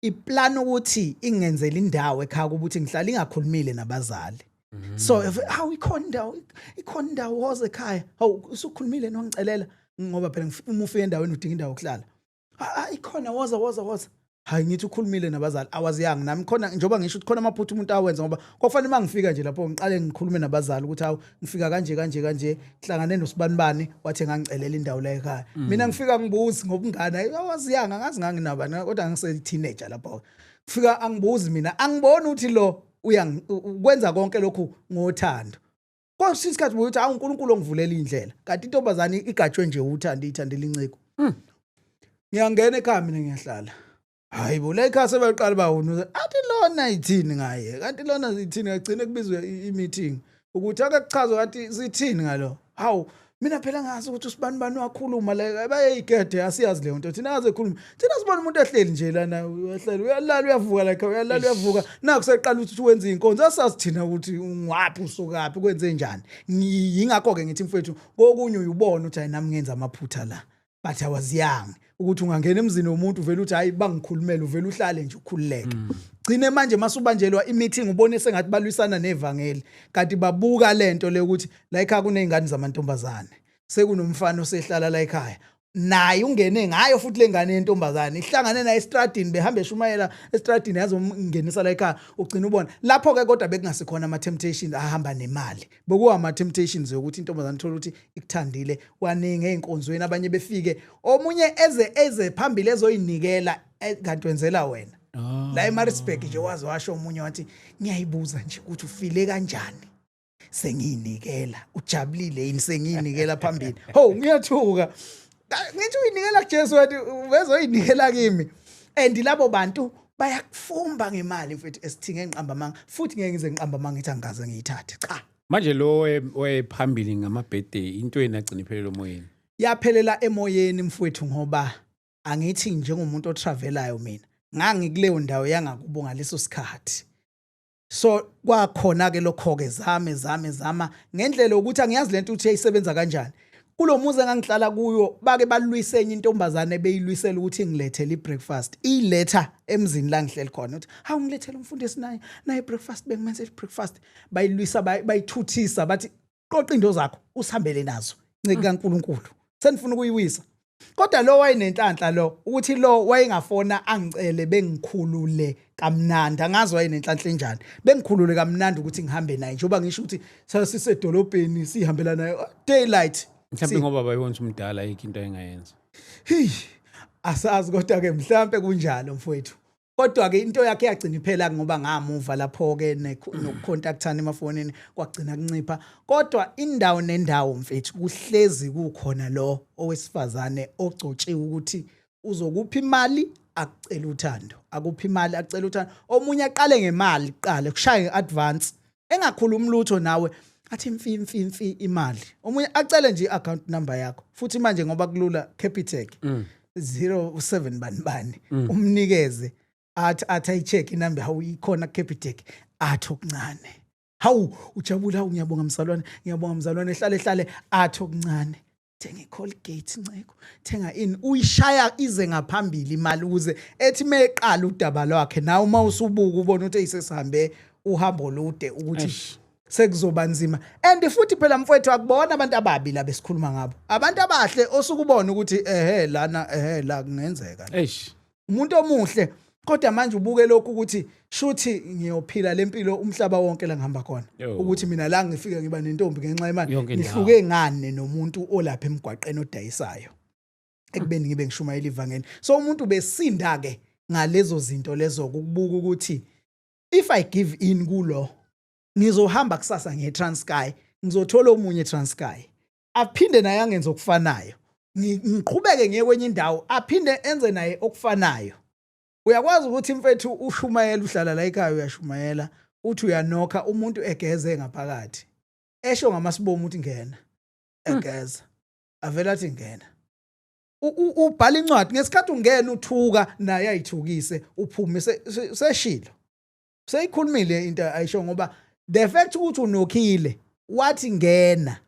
[SPEAKER 1] iplan ukuthi ingenzele indawo ekhaya ukuthi ngihlala ingakhulumile nabazali. So if hawu, ikhona indawo, ikhona indawo, woze ekhaya. Hawu, usukhulumile nongicelela, ngoba phela uma ufika endaweni udinga indawo yokuhlala. "Ah, ah, ikhona, woza, woza, woza." Hayi, ngithi ukhulumile nabazali, awaziyanga nami khona, njengoba ngisho ukuthi khona amaphutha umuntu awenza, ngoba kwakufanele uma ngifika nje lapho ngiqale ngikhulume nabazali ukuthi hawu, ngifika kanje kanje kanje, ngihlangane nosibanibani, wathi ngangicelela indawo la ekhaya. Mina ngifika ngibuzi ngobungane, hayi, awaziyanga, ngazi nganginabani, kodwa ngise teenager lapho. Fika angibuzi mina, angiboni ukuthi lo ukwenza konke lokhu ngothando. Kwesinye isikhathi buye uthi, "Hawu, uNkulunkulu ongivulela indlela," kanti intombazane igajwe nje uthando, ithandela inciko. Ngiyangena ekhaya mina, ngiyahlala. Hayi bo, la ekhaya sebeqala bawuna, athi lona ithini ngaye, kanti lona ithini? Ngagcine kubizwe i-meeting ukuthi ake kuchazwe kanti sithini ngalo. Hawu, mina phela ngazi ukuthi usibani bani wakhuluma la, bayayigede, asiyazi leyo nto thina, aze khuluma thina, sibona umuntu ehleli nje lana, uyahleli, uyalala, uyavuka, like uyalala, uyavuka, naku seqala ukuthi wenza inkonzo, asazi thina ukuthi ungwaphi, usukaphi, kwenze njani. Yingakho ke ngithi, mfowethu, kokunye uyubona ukuthi hayi, nami ngenza amaphutha la, but I was young, ukuthi ungangena emzini womuntu uvela uthi, "Hayi, bangikhulumela," uvela uhlale nje ukhululeke. Gcine manje masubanjelwa i-meeting, ubone sengathi balwisana nevangeli, kanti babuka lento le ukuthi la ekhaya kuney'ngane zamantombazane, sekunomfana osehlala la ekhaya naye, ungene ngayo futhi le ngane yentombazane, ihlangane naye estradini, behambe eshumayela estradini, yazomngenisa la ekhaya. Ugcina ubona lapho ke, kodwa bekungasikhona ama-temptations ahamba nemali, bekuwa ama-temptations yokuthi intombazane ithola ukuthi ikuthandile waningi ey'nkonzweni, abanye befike, omunye eze phambili ezoyinikela, kanti wenzela wena. La eMaritzburg nje waze washo omunye wathi, "Ngiyayibuza nje ukuthi ufile kanjani, sengiyinikela, ujabulile yini, sengiyinikela phambili." Ho, ngiyathuka. Ngithi uyinikela kuJesu, wathi ubezoyinikela kimi. And labo bantu bayakufumba ngemali, mfethu, esithinge engiqamba amanga futhi, ngeke ngize ngiqamba amanga ngithi angikaze ngiyithathe, cha.
[SPEAKER 2] Manje lo owayephambili ngama-birthday, into yena agcina iphelele emoyeni?
[SPEAKER 1] Yaphelela emoyeni, mfowethu, ngoba angithi njengomuntu otravelayo mina ngangikuleyo ndawo yangakubo ngaleso sikhathi. So kwakhona ke lokho ke zame zame zama ngendlela yokuthi angiyazi lento ukuthi yayisebenza kanjani. Kulo muzi engangihlala kuyo bake balwise enye intombazane, beyilwisela ukuthi ngilethele ibreakfast, iyiletha emzini la ngihleli khona, uthi, "Hawu, ngilethele umfundisi naye breakfast, bengimenzela breakfast." Bayilwisa, bayithuthisa, bathi, "Qoqa into zakho usihambele nazo, nciki kaNkuluNkulu, senifuna ukuyiwisa." Kodwa lo wayenenhlanhla lo ukuthi lo wayengafona angicele bengikhulule kamnandi, angazi wayenenhlanhla enjani, bengikhulule kamnandi ukuthi ngihambe naye, njengoba ngisho ukuthi sasisedolobheni, sihambela naye daylight.
[SPEAKER 2] Mhlawumbe ngoba bayibona ukuthi umdala, ayikho into engayenza.
[SPEAKER 1] Hey, asazi, kodwa ke mhlambe kunjalo, mfowethu. Kodwa-ke into yakhe yagcina iphela ngoba ngamuva lapho-ke nokucontactana emafonini kwagcina kuncipha. Kodwa indawo nendawo mfethu kuhlezi kukhona lo owesifazane ogcotshiwe ukuthi uzokupha imali akucela uthando, akupha imali akucela uthando. Omunye aqale ngemali kuqala, kushaye nge-advance engakhulumi lutho nawe, athi mfi mfi mfi imali. Omunye acele nje i-account number yakho, futhi manje ngoba kulula, Capitec 07 bani bani, umnikeze, athi ayi-check inamba, hawu, ikhona Capitec, athi okuncane, hawu, ujabula, hawu, ngiyabonga mzalwane, ngiyabonga mzalwane. Hlale hlale athi okuncane, thenga i-Colgate nceko, thenga ini, uyishaya ize ngaphambili imali ukuze ethi meqala udaba lwakhe nawe uma usubuka ubona ukuthi eyisesihambe uhambo olude ukuthi sekuzoba nzima. And futhi phela mfowethu, akubona abantu ababi la besikhuluma ngabo, abantu abahle osukubona ukuthi ehe lana, ehe la kungenzeka la. Umuntu omuhle, kodwa manje ubuke lokhu ukuthi shuthi ngiyophila lempilo umhlaba wonke la ngihamba khona, ukuthi mina la ngifike ngiba nentombi ngenxa yemali,
[SPEAKER 2] Yonke indawo.
[SPEAKER 1] ngihluke ngane nomuntu olapha emgwaqeni odayisayo ekubeni ngibe ngishumayela ivangeli? So umuntu besinda ke ngalezo zinto lezo, ukubuka ukuthi if I give in kulo, ngizohamba kusasa ngiye Transkei, ngizothola omunye eTranskei aphinde naye angenze okufanayo, ngiqhubeke ngiye kwenye indawo aphinde enze naye okufanayo. Uyakwazi ukuthi mfethu ushumayela, uhlala la ekhaya uyashumayela, uthi uyanokha, umuntu egeze ngaphakathi, esho ngamasibomu ukuthi ngena, egeza avela athi ngena. Ubhala incwadi ngesikhathi ungena, uthuka naye ayithukise, uphume seshilo, seyikhulumile into ayisho, ngoba the fact ukuthi unokhile wathi ngena,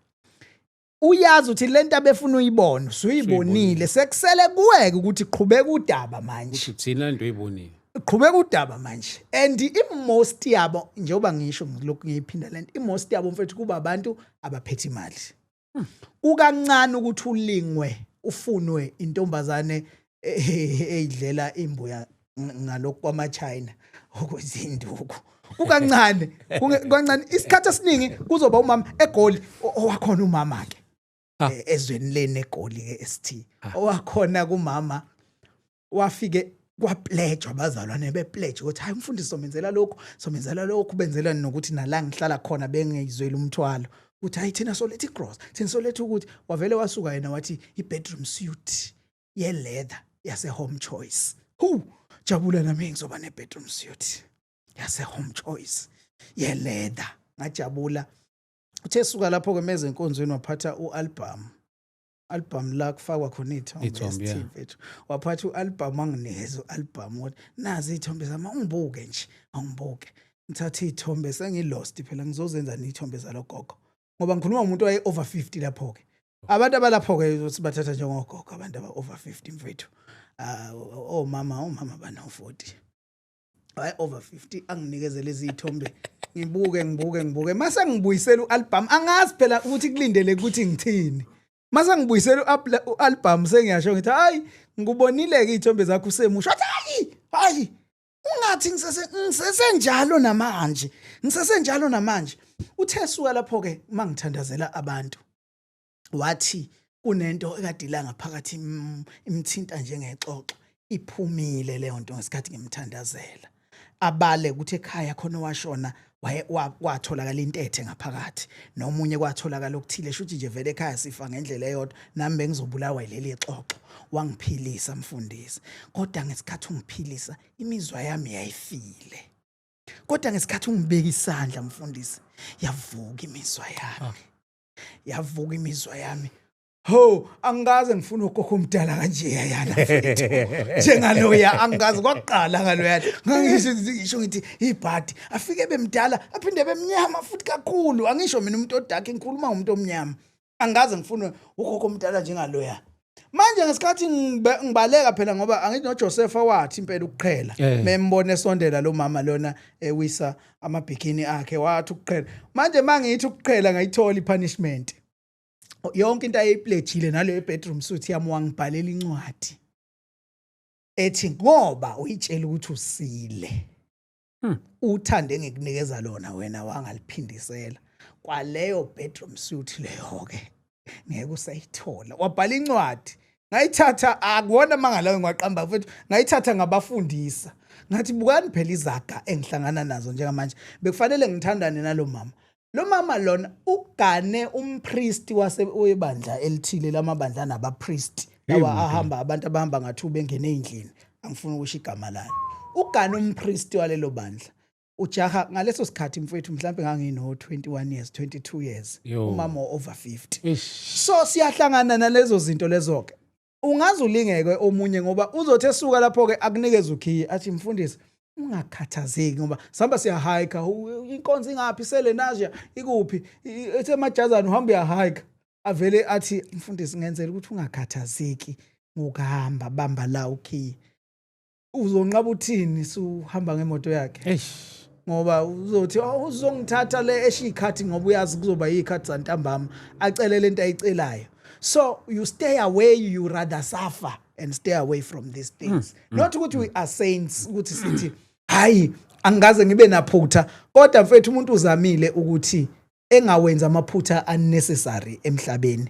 [SPEAKER 1] uyazi ukuthi lento abefuna uyibona usuyibonile, sekusele kuweke ukuthi qhubeka udaba manje.
[SPEAKER 2] Ukuthi thina lento uyibonile.
[SPEAKER 1] Qhubeka udaba manje. And i-most yabo, njengoba ngisho, ngilokhu ngiyiphinda lento, i-most yabo mfethu kuba abantu abaphethe imali. Kukancane ukuthi ulingwe ufunwe intombazane eyidlela imbuya ngalokhu kwamaChina okuzinduku, kukancane, kancane. Isikhathi esiningi kuzoba umama eGoli owakhona umama ke ezweni leni eGoli ke ST, owakhona kumama wafike kwapledge, abazalwane bepledge ukuthi hayi umfundisi somenzela lokhu, somenzela lokhu, benzela nokuthi nala ngihlala khona bengeyizwela umthwalo, ukuthi hayi thina soletha igross, thina soletha ukuthi. Wavele wasuka yena wathi i-bedroom suite ye-leather yase Home Choice. Hu, jabula nami, ngizoba ne-bedroom suite yase Home Choice ye-leather, ngajabula. Uthe suka lapho ke meze enkonzweni waphatha u-album, album la kufakwa khona iy'thombe.
[SPEAKER 2] Iy'thombe,
[SPEAKER 1] ST mfethu, waphatha u-album, wanginikeza u-album, wathi nazi iy'thombe zami, awungibuke nje, awungibuke. Ngithathe iy'thombe, sengi-lost phela, ngizozenza iy'thombe zalo gogo, ngoba ngikhuluma ngomuntu waye over 50 lapho-ke. Abantu abalapho-ke sibathatha njengogogo, abantu aba-over 50 mfethu. Ah, omama bano-40, hayi, over 50. Anginikeze lezi iy'thombe, ngibuke, ngibuke, ngibuke, mase ngibuyisela u-album, angazi phela ukuthi kulindele ukuthi ngithini. Mase ngibuyisela u-album, sengiyasho ngithi hayi, ngikubonile-ke iy'thombe zakho usemusha. Wathi hayi, hayi, ungathi ngisesenjalo namanje, ngisesenjalo namanje. Uthe suka lapho-ke uma ngithandazela abantu, wathi kunento ekade ila ngaphakathi imthinta njengexoxo, iphumile leyo nto ngesikhathi ngimthandazela. Abale ukuthi ekhaya khona washona waye kwatholakala intethe ngaphakathi, nomunye kwatholakala okuthile, shuthi nje vele ekhaya sifa ngendlela eyodwa, nami bengizobulawa yileli xoxo. Wangiphilisa mfundisi, kodwa ngesikhathi ungiphilisa imizwa yami yayifile, kodwa ngesikhathi ungibeka isandla mfundisi, yavuka imizwa yami, yavuka imizwa yami. Ho, angikaze ngifune ugogo omdala kanje yana mfethu, njengaloya, angikaze kwakuqala ngaloya. Ngangisho, ngisho ngithi ibhadi afike bemdala, aphinde bemnyama futhi kakhulu. Angisho mina umuntu odark, ngikhuluma ngomuntu omnyama. Angikaze ngifune ugogo omdala njengaloya. Manje ngesikhathi ngibaleka phela, ngoba angithi noJosepha wathi impela ukuqhela membone esondela lo mama lona ewisa amabhikini akhe, wathi ukuqhela. Manje mangithi ukuqhela, ngayithola ipunishment yonke into ayeyipledgile naleyo bedroom suite yami. Wangibhalela incwadi ethi ngoba uyitshela ukuthi usile, uthande ngikunikeza lona, wena wangaliphindisela kwaleyo bedroom suite leyo ke, ngeke usayithola. Wabhala incwadi. Ngayithatha, akuwona amanga lawo engiwaqamba mfethu, ngayithatha ngabafundisa. Ngathi bukani phela izaga engihlangana nazo njengamanje. Bekufanele ngithandane nalo mama. Lo mama lona ugane umpriest wase webandla elithile lamabandla anabapriest. Lawa ahamba abantu abahamba ngathuba bengene ezindlini. Angifuni ukusho igama lalo. Ugane umpriest walelo bandla. Ujaha ngaleso sikhathi mfethu, mhlambe ngangino 21 years, 22 years.
[SPEAKER 2] Yo.
[SPEAKER 1] Umama over 50.
[SPEAKER 2] Eish.
[SPEAKER 1] So siyahlangana nalezo zinto lezo ke. Ungaze ulingeke omunye ngoba uzothi esuka lapho ke akunikeze ukhiye, athi, "Mfundisi, ungakhathazeki ngoba sihamba siyahike, inkonzo ingaphi, selenasia ikuphi, ethe emajazana uhamba uyahike." Avele athi, "Mfundisi, ngenzela ukuthi ungakhathazeki ngokuhamba, bamba la ukhiye." Uzonqaba uthini suhamba ngemoto yakhe?
[SPEAKER 2] Eish.
[SPEAKER 1] Ngoba uzothi, "Oh, uzongithatha le eshikhathi," ngoba uyazi kuzoba yikhathi zantambama, acele lento ayicelayo. So you stay away, you rather suffer and stay away from these things. Not ukuthi we are saints, ukuthi sithi hayi, angikaze ngibe naphutha, kodwa mfethu, umuntu uzamile ukuthi engawenza amaphutha unnecessary emhlabeni.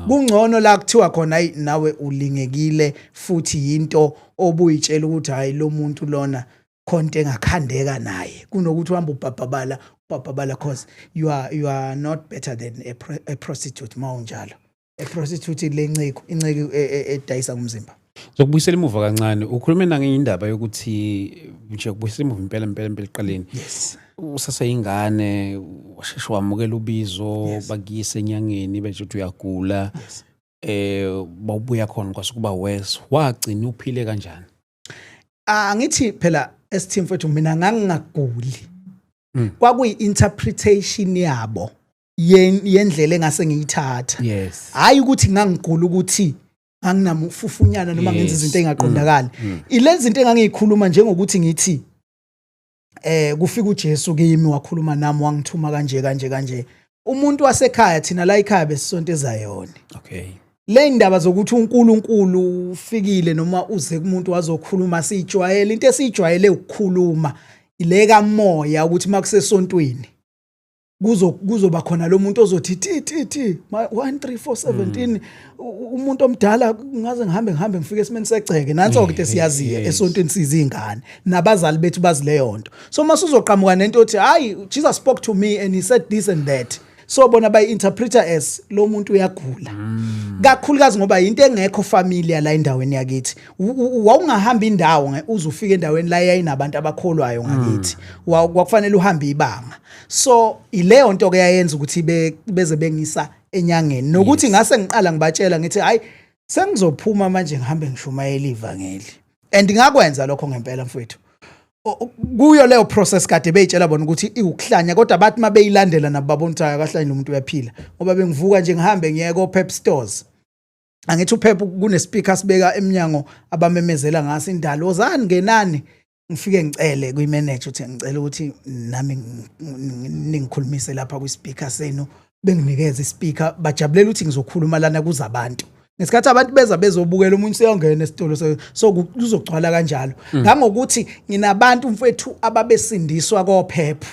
[SPEAKER 1] Kungcono la kuthiwa khona, hayi, nawe ulingekile futhi yinto obuyitshela ukuthi hayi, lo muntu lona khonto engakhandeka naye, kunokuthi uhambe ubhabhabala ubhabhabala, cause you are not better than a prostitute mawunjalo. A prostitute lenciko inciko edayisa ngomzimba.
[SPEAKER 2] Zokubuyisela emuva kancane, ukhulume nangenye indaba yokuthi nje kubuyisela emuva impela impela impela eqaleni.
[SPEAKER 1] Yes.
[SPEAKER 2] Usaseyingane washeshe wamukela ubizo, bakuyisa enyangeni besho ukuthi uyagula. Bawubuya khona kwase kuba worse. Wagcina uphile kanjani?
[SPEAKER 1] Angithi phela esithini mfethu, mina ngangingaguli. Kwakuyi interpretation yabo yendlela engase ngiyithatha. Hayi ukuthi ngangigula, ukuthi nganginamufufunyana noma ngenza izinto engaqondakali. Ilezi zinto engangiyikhuluma, njengokuthi ngithi kufika uJesu kimi, wakhuluma nami, wangithuma kanje kanje kanje. Umuntu wasekhaya, thina la ekhaya besisonto eZayoni. Le ndaba zokuthi uNkulunkulu ufikile noma uze kumuntu wazokhuluma, siyijwayele. Into esiyijwayele ukukhuluma ile kamoya, ukuthi makusesontweni kuzoba khona lo muntu ozothi ti ti ti 1 3 4 17. Umuntu omdala ngaze ngihambe ngihambe ngifike esimeni segceke, nanso ke into esiyaziyo esontweni sizingane, nabazali bethu bazi leyo nto. So mase uzoqhamuka nento othi, "Hayi, Jesus spoke to me and he said this and that," so bona bayi-interpreta as lo muntu uyagula, kakhulukazi ngoba into engekho familiar la endaweni yakithi. Wawungahamba indawo uze ufike endaweni la yayinabantu abakholwayo ngakithi. Kwakufanele uhambe ibanga. So ileyo nto ke yayenza ukuthi beze bengisa enyangeni, nokuthi ngase ngiqala ngibatshela ngithi, "Hayi, sengizophuma manje ngihambe ngishumayela ivangeli," and ngakwenza lokho ngempela mfowethu. Kuyo leyo process kade beyitshela bona ukuthi iwukuhlanya, kodwa bathi mabeyilandela nabo babona ukuthi hayi, akahlanye lo muntu, uyaphila, ngoba bengivuka nje ngihambe ngiye ko Pep Stores. Angithi uPep kune speaker sibeka eminyango abamemezela ngaso indalo, "Wozani, ngenani." Ngifike ngicele kwi-manager ukuthi ngicela ukuthi nami ningikhulumise lapha kwi-speaker senu. Benginikeze ispeaker, bajabulela ukuthi ngizokhuluma lana kuza abantu. Ngesikhathi abantu beza bezobukela, umuntu seyongena esitolo, so kuzogcwala kanjalo. Ngangokuthi nginabantu mfethu ababesindiswa koPep,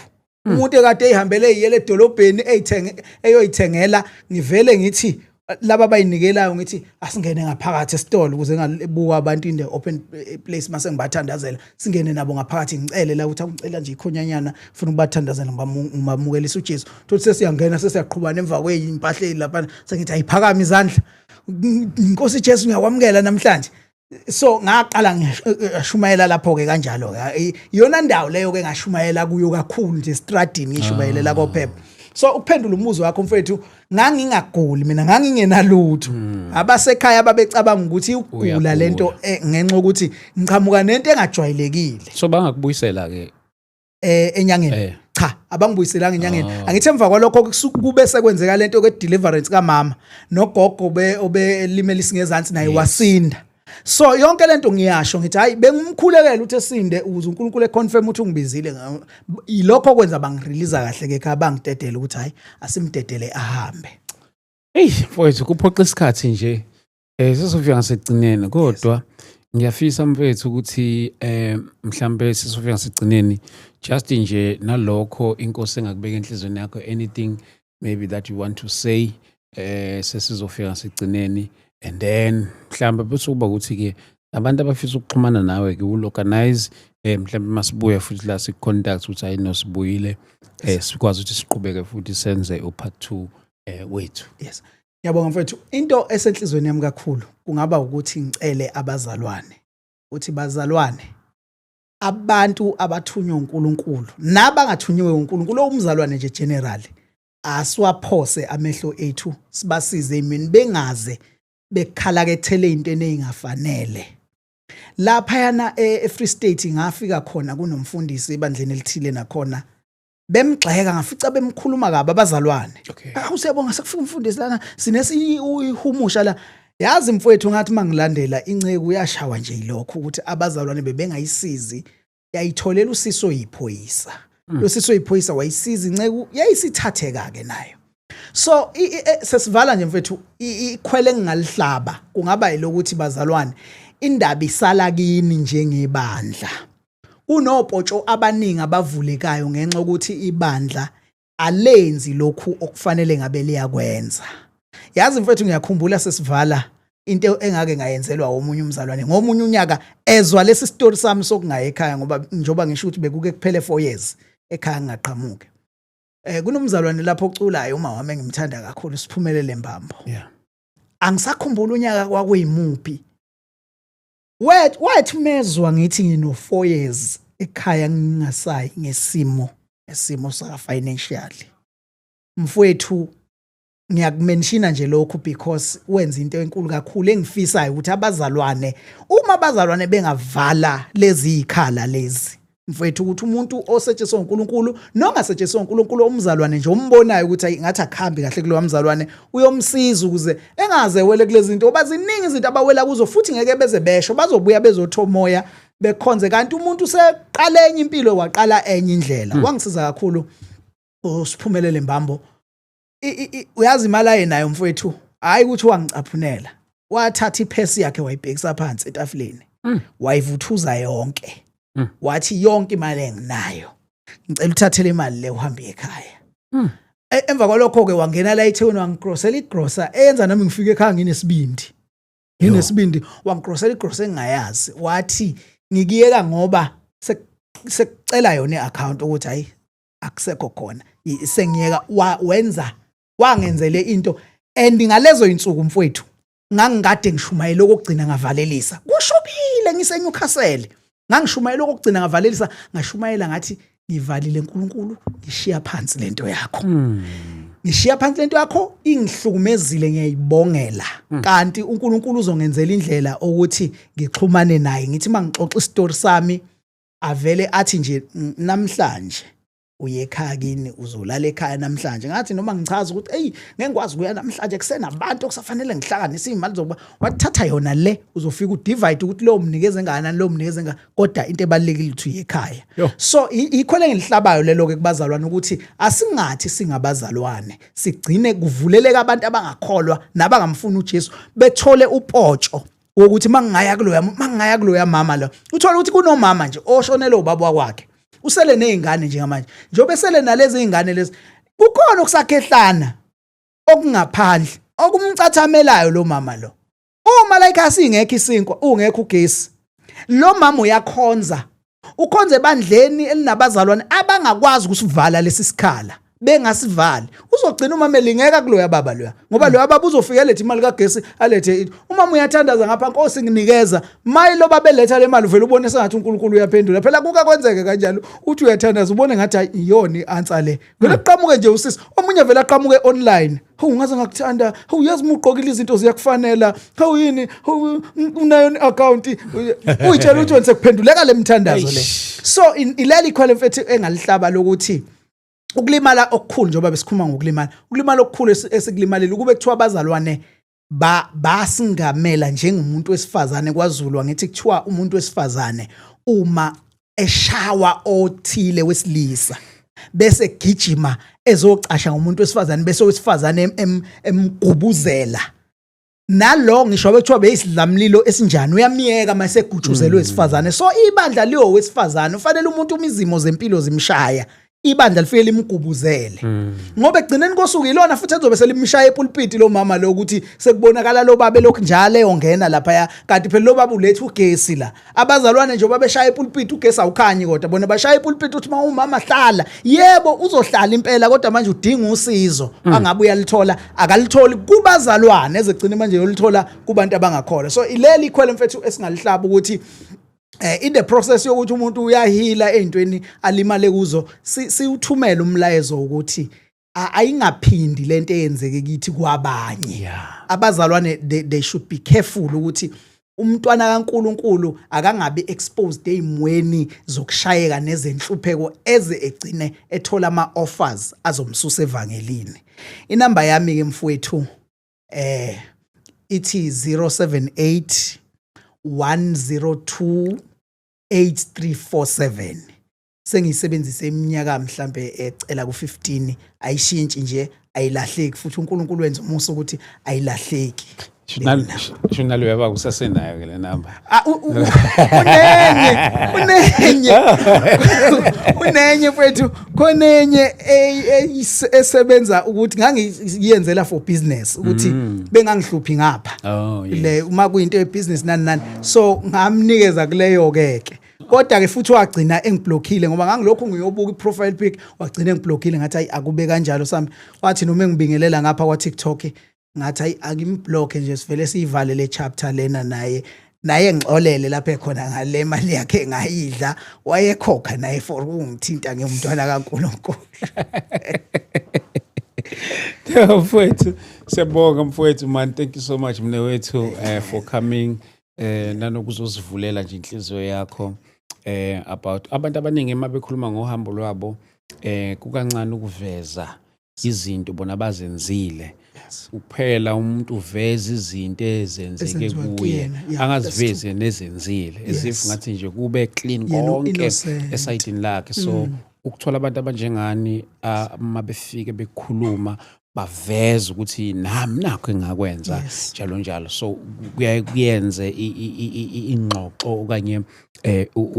[SPEAKER 1] umuntu ekade eyihambele eyiyele edolobheni eyithenge eyoyithengela, ngivele ngithi laba abayinikelayo, ngithi asingene ngaphakathi esitolo ukuze ngabuka abantu in the open place. Mase ngibathandazela, singene nabo ngaphakathi, ngicele la ukuthi angicela nje ikhonyanyana, ufuna ukubathandazela, ngibamukelisa uJesu. Thothi sesiyangena, sesiyaqhubana emva kweyimpahla lapha, sengithi ayiphakame izandla, "Inkosi Jesu, ngiyakwamukela namhlanje." So ngaqala ngishumayela lapho ke kanjalo ke. Iyona ndawo leyo ke ngashumayela kuyo kakhulu nje, estradini, ngishumayelela koPep. So ukuphendula umbuzo wakho mfethu, ngangingaguli mina, ngangingenalutho. Abasekhaya babecabanga ukuthi ukugula
[SPEAKER 2] Uyagula.
[SPEAKER 1] lento ngenxa yokuthi ngiqhamuka nento engajwayelekile.
[SPEAKER 2] So bangakubuyisela ke?
[SPEAKER 1] Enyangeni? Cha, abangibuyiselanga enyangeni. Angithi emva kwalokho kube sekwenzeka lento ke deliverance kamama nogogo be obelimela isingezansi naye wasinda. So yonke lento ngiyasho ngithi hayi, bengumkhulekela ukuthi esinde ukuze uNkulunkulu econfirm ukuthi ungibizile. Ilokho kwenza bangirelease kahle ke, bangidedele ukuthi hayi, asimdedele ahambe.
[SPEAKER 2] Hey mfowethu, kuphoqa isikhathi nje. Sesofika ngasekugcineni, kodwa ngiyafisa mfethu ukuthi mhlambe sesofika ngasekugcineni, just nje nalokho inkosi engakubeka enhliziyweni yakho, anything maybe that you want to say, sesizofika ngasekugcineni. And then mhlawumbe bese kuba ukuthi-ke abantu abafisa ukuxhumana nawe ke will organize mhlawumbe masibuya futhi la siku-contact ukuthi hayi no, sibuyile, sikwazi ukuthi siqhubeke futhi senze u-part 2 wethu.
[SPEAKER 1] Yes, ngiyabonga mfowethu. Into esenhlizweni yami kakhulu kungaba ukuthi ngicele abazalwane, uthi bazalwane, abantu abathunywe uNkulunkulu nabangathunyiwe uNkulunkulu, umzalwane nje generally, asiwaphose amehlo ethu sibasize imini bengaze bekhalakethele into eneyingafanele. Laphayana e-Free State ngafika khona kunomfundisi ebandleni elithile, nakhona bemgxeka, ngafica bemkhuluma kabi abazalwane. "Awu, siyabonga, sekufika umfundisi lana, sinesihumusha la." Yazi mfowethu, ngathi mangilandela inceku yashawa nje yilokho ukuthi abazalwane bebengayisizi, yayitholela usiso yiphoyisa. Lo siso yiphoyisa wayisiza inceku, yayisithatheka ke nayo. So sesivala nje mfethu, ikhwele engingalihlaba kungaba yilokuthi bazalwane, indaba isala kini njengebandla. Kunopotsho abaningi abavulekayo ngenxa yokuthi ibandla alenzi lokhu okufanele ngabe liyakwenza. Yazi mfethu, ngiyakhumbula sesivala into engake ngayenzelwa omunye umzalwane ngomunye unyaka, ezwa lesi story sami sokungaya ekhaya, ngoba njoba ngisho ukuthi bekuke kuphele 4 years ekhaya ngingaqhamuke. Kunomzalwane lapho oculayo, uma wami engimthanda kakhulu, Siphumelele Mbambo. Angisakhumbula unyaka kwakuyimuphi. Wathi mezwa ngithi ngino 4 years ekhaya ngingasayi ngesimo esimo saka financially. Mfowethu, ngiyakumenshina nje lokhu because wenza into enkulu kakhulu engifisayo ukuthi abazalwane, uma abazalwane bengavala lezi ikhala lezi mfowethu, ukuthi umuntu osetshenziswa uNkulunkulu nongasetshenziswa uNkulunkulu, umzalwane nje umbonayo ukuthi ayi, ngathi akuhambi kahle kulowa mzalwane, uyomsiza ukuze engaze wele kulezi zinto, ngoba ziningi izinto abawela kuzo futhi ngeke beze besho, bazobuya bezotha umoya bekhonze, kanti umuntu useqala enye impilo, waqala enye indlela. Wangisiza kakhulu uSiphumelele Mbambo. Uyazi imali ayenayo mfowethu, hayi ukuthi wangicaphunela, wathatha iphesi yakhe wayibhekisa phansi etafuleni, wayivuthuza yonke. Wathi, "Yonke imali enginayo, ngicela uthathele imali le uhambe ekhaya." Emva kwalokho ke wangena la eThekwini, wangigrosela igrosa eyenza nami ngifike ekhaya nginesibindi, nginesibindi. Wangigrosela igrosa engingayazi, wathi, "Ngikuyeka ngoba sekucela yona i-account ukuthi hayi, akusekho khona, sengiyeka." Wenza wangenzele into, and ngalezo insuku mfowethu ngangikade ngishumayela okugcina ngavalelisa, kushubile ngise Newcastle, ngangishumayela okugcina ngavalelisa, ngashumayela ngathi, "Ngivalile uNkulunkulu, ngishiya phansi lento yakho, ngishiya phansi lento yakho, ingihlukumezile, ngiyayibongela, kanti uNkulunkulu uzongenzela indlela ukuthi ngixhumane naye." Ngithi mangixoxa isitori sami, avele athi nje, "Namhlanje uye ekhaya kini, uzolala ekhaya namhlanje." Ngathi noma ngichaza ukuthi eyi, ngeke ngikwazi ukuya namhlanje, kusenabantu okusafanele ngihlanganise iy'mali zokuba, wathatha yona le, uzofika udivide ukuthi lowo mnikeze engakanani, lowo mnikeze enga, kodwa into ebalulekile ukuthi uye ekhaya. So ikhwele engilihlabayo lelo-ke kubazalwane ukuthi asingathi singabazalwane sigcine kuvuleleka abantu abangakholwa nabangamfuni uJesu bethole upotsho wokuthi mangingaya kuloya mama lo. Uthola ukuthi kunomama nje oshonele ubaba wakwakhe, usele nezingane njengamanje, njengoba esele nalezi zingane lezi, kukhona okusakhehlana okungaphandle okumcathamelayo lo mama lo. Uma la ekhaya singekho isinkwa, ungekho ugesi, lo mama uyakhonza, ukhonza ebandleni elinabazalwane abangakwazi ukusivala lesi sikhala. Bengasivali, uzogcina umama elingeka kuloya baba loya, ngoba loya baba uzofika elethe imali kagesi, alethe into. Umama uyathandaza ngapha, "Nkosi, nginikeza mayi." Lo baba eletha le mali, uvele ubone sengathi uNkulunkulu uyaphendula. Phela kuka kwenzeke kanjalo, uthi uyathandaza ubone ngathi hayi, iyona i-answer le, vele kuqhamuke nje usisi omunye, vele aqhamuke online, "Hawu, ngaze ngakuthanda, hawu, yazi uma ugqokile izinto ziyakufanela, hawu yini, hawu, unayo i-account." Uyitshela ukuthi wena sekuphenduleka le mthandazo le. So ileli khwele mfethu engalihlaba lokuthi ukulimala okukhulu, njengoba besikhuluma ngokulimala, ukulimala okukhulu esikulimalile kube kuthiwa abazalwane ba basingamela njengomuntu wesifazane kwaZulu. Angithi kuthiwa umuntu wesifazane uma eshawa othile wesilisa bese gijima ezocasha ngomuntu wesifazane, bese owesifazane emgubuzela nalo, ngisho bekuthiwa beyisidlamlilo esinjani, uyamiyeka mase gutshuzelwe wesifazane. So ibandla liwo wesifazane ufanele umuntu uma izimo zempilo zimshaya. Ibandla lifike limgubuzele, ngoba ekugcineni kosuku ilona futhi ezobe selimshaya epulpiti lo mama lo, ukuthi sekubonakala lo baba elokhu njalo eyongena laphaya, kanti phela lo baba uletha ugesi la. Abazalwane njengoba beshaya epulpiti, ugesi awukhanyi, kodwa bona bashaya epulpiti uthi uma umama hlala, yebo uzohlala impela, kodwa manje udinga usizo angabe uyalithola, akalitholi kubazalwane, ezegcina manje yolithola kubantu abangakholwa. So ileli ikhwele, mfethu, esingalihlaba ukuthi in the process yokuthi umuntu uyahila ezintweni alimale kuzo, siwuthumele umlayezo ukuthi ayingaphindi lento eyenzeke kithi kwabanye. Abazalwane, they should be careful ukuthi umntwana kaNkuluNkulu akangabi exposed ezimweni zokushayeka nezenhlupheko eze egcine ethola ama offers azomsusa evangelini. Inamba yami ke, mfowethu, ithi 078 102 8347. Sengiyisebenzise iminyaka mhlambe ecela ku15, ayishintshi nje, ayilahleki, futhi uNkulunkulu wenza umusa ukuthi ayilahleki.
[SPEAKER 2] Shunalo yaba kusasenayo ke le number.
[SPEAKER 1] Ah, unenye mfethu, khonenye esebenza ukuthi ngangiyenzela for business, ukuthi bengangihluphi ngapha. Le uma kuyinto yebusiness nani nani, so ngamnikeza kuleyo ke ke, kodwa ke futhi wagcina engiblockile, ngoba ngangilokhu ngiyobuka i-profile pic, wagcina engiblockile. Ngathi ayi, akube kanjalo sami. Wathi noma engibingelela ngapha kwa TikTok, ngathi ayi, akimblock nje, sivele siyivale le chapter lena. Naye ngixolele lapha ekhona ngale mali yakhe ngayidla, wayekhokha naye for ukungithinta ngiyumntwana kaNkulunkulu.
[SPEAKER 2] Mfowethu, siyabonga mfowethu man, thank you so much mne wethu for coming nanokuzosivulela nje inhliziyo yakho about abantu abaningi uma bekhuluma ngohambo lwabo, kukancane ukuveza izinto bona abazenzile. Kuphela umuntu uveza izinto ezenzeke
[SPEAKER 1] ezenziwa
[SPEAKER 2] kuye,
[SPEAKER 1] kuyena. Yeah,
[SPEAKER 2] angazivezi nezenzile, as if ngathi nje kube clean
[SPEAKER 1] Yena
[SPEAKER 2] konke
[SPEAKER 1] u-innocent.
[SPEAKER 2] esayidini lakhe. So ukuthola abantu abanjengani, uma befike bekhuluma, baveza ukuthi nami nakho engakwenza, njalo njalo, so kuyaye kuyenze ingxoxo okanye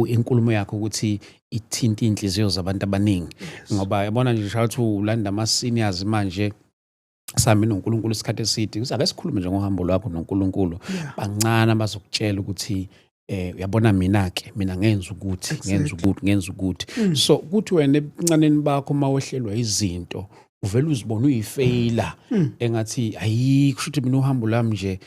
[SPEAKER 2] inkulumo yakho ukuthi ithinte inhliziyo zabantu abaningi, ngoba yabona nje, shout ulanda ama seniors manje sami noNkulunkulu isikhathi eside, ake sikhulume nje ngohambo lwakho noNkulunkulu. Bancane abazokutshela ukuthi uyabona mina ke, mina ngenza ukuthi, ngenza ukuthi, ngenza ukuthi. So kuthi wena ebuncaneni bakho mawehlelwa izinto, uvela uzibona uyifeyila, engathi ayikho, kusho ukuthi mina uhambo lami nje,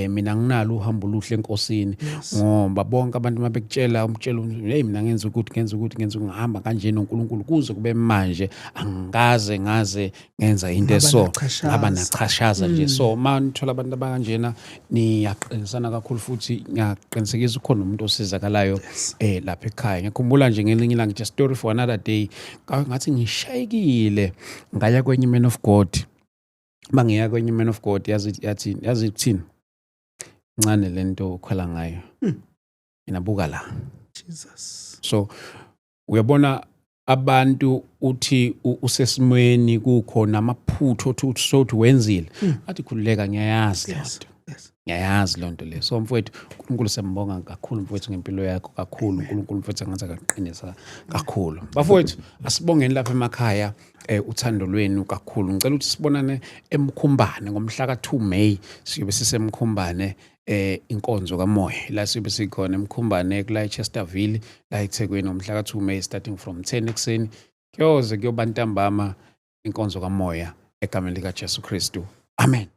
[SPEAKER 2] mina nginalo uhambo oluhle enkosini, ngoba bonke abantu mabekutshela, umtshela, hey, mina ngenza ukuthi, ngenza ukuthi, ngenza, ngihamba kanje noNkulunkulu kuze kube manje, angikaze ngaze ngenza into
[SPEAKER 1] Ngaba
[SPEAKER 2] eso
[SPEAKER 1] nachashaza.
[SPEAKER 2] Ngaba nachashaza nje. So uma nithola abantu abakanjena, niyaqinisana kakhulu, futhi ngiyaqinisekisa ukhona umuntu osizakalayo lapha ekhaya. Ngiyakhumbula nje ngelinye ilanga, just story for another day, ngathi ngishayekile, ngaya kwenye man of God. Bangiya kwenye man of God, yazi yathi, yazi kuthini, ncane lento ukhwela ngayo, mina buka la.
[SPEAKER 1] Jesus.
[SPEAKER 2] So uyabona abantu, uthi usesimweni kukhona amaphutha othi uthi sothi wenzile, athi khululeka, ngiyayazi leyo nto. Ngiyayazi leyo nto leyo. So mfowethu, uNkulunkulu siyambonga kakhulu mfowethu ngempilo yakho kakhulu. uNkulunkulu mfowethu angathi akaqinisa kakhulu. Bafowethu, asibongeni lapha emakhaya uthando lwenu kakhulu. Ngicela ukuthi sibonane eMkhumbane ngomhla ka-2 May. Siyobe sisemkhumbane, inkonzo kamoya la, siyobe sikhona eMkhumbane kula eChesterville la eThekwini ngomhla ka-2 May, starting from 10 ekuseni kuyoze kuyoba ntambama, inkonzo kamoya egameni likaJesu Kristu. Amen.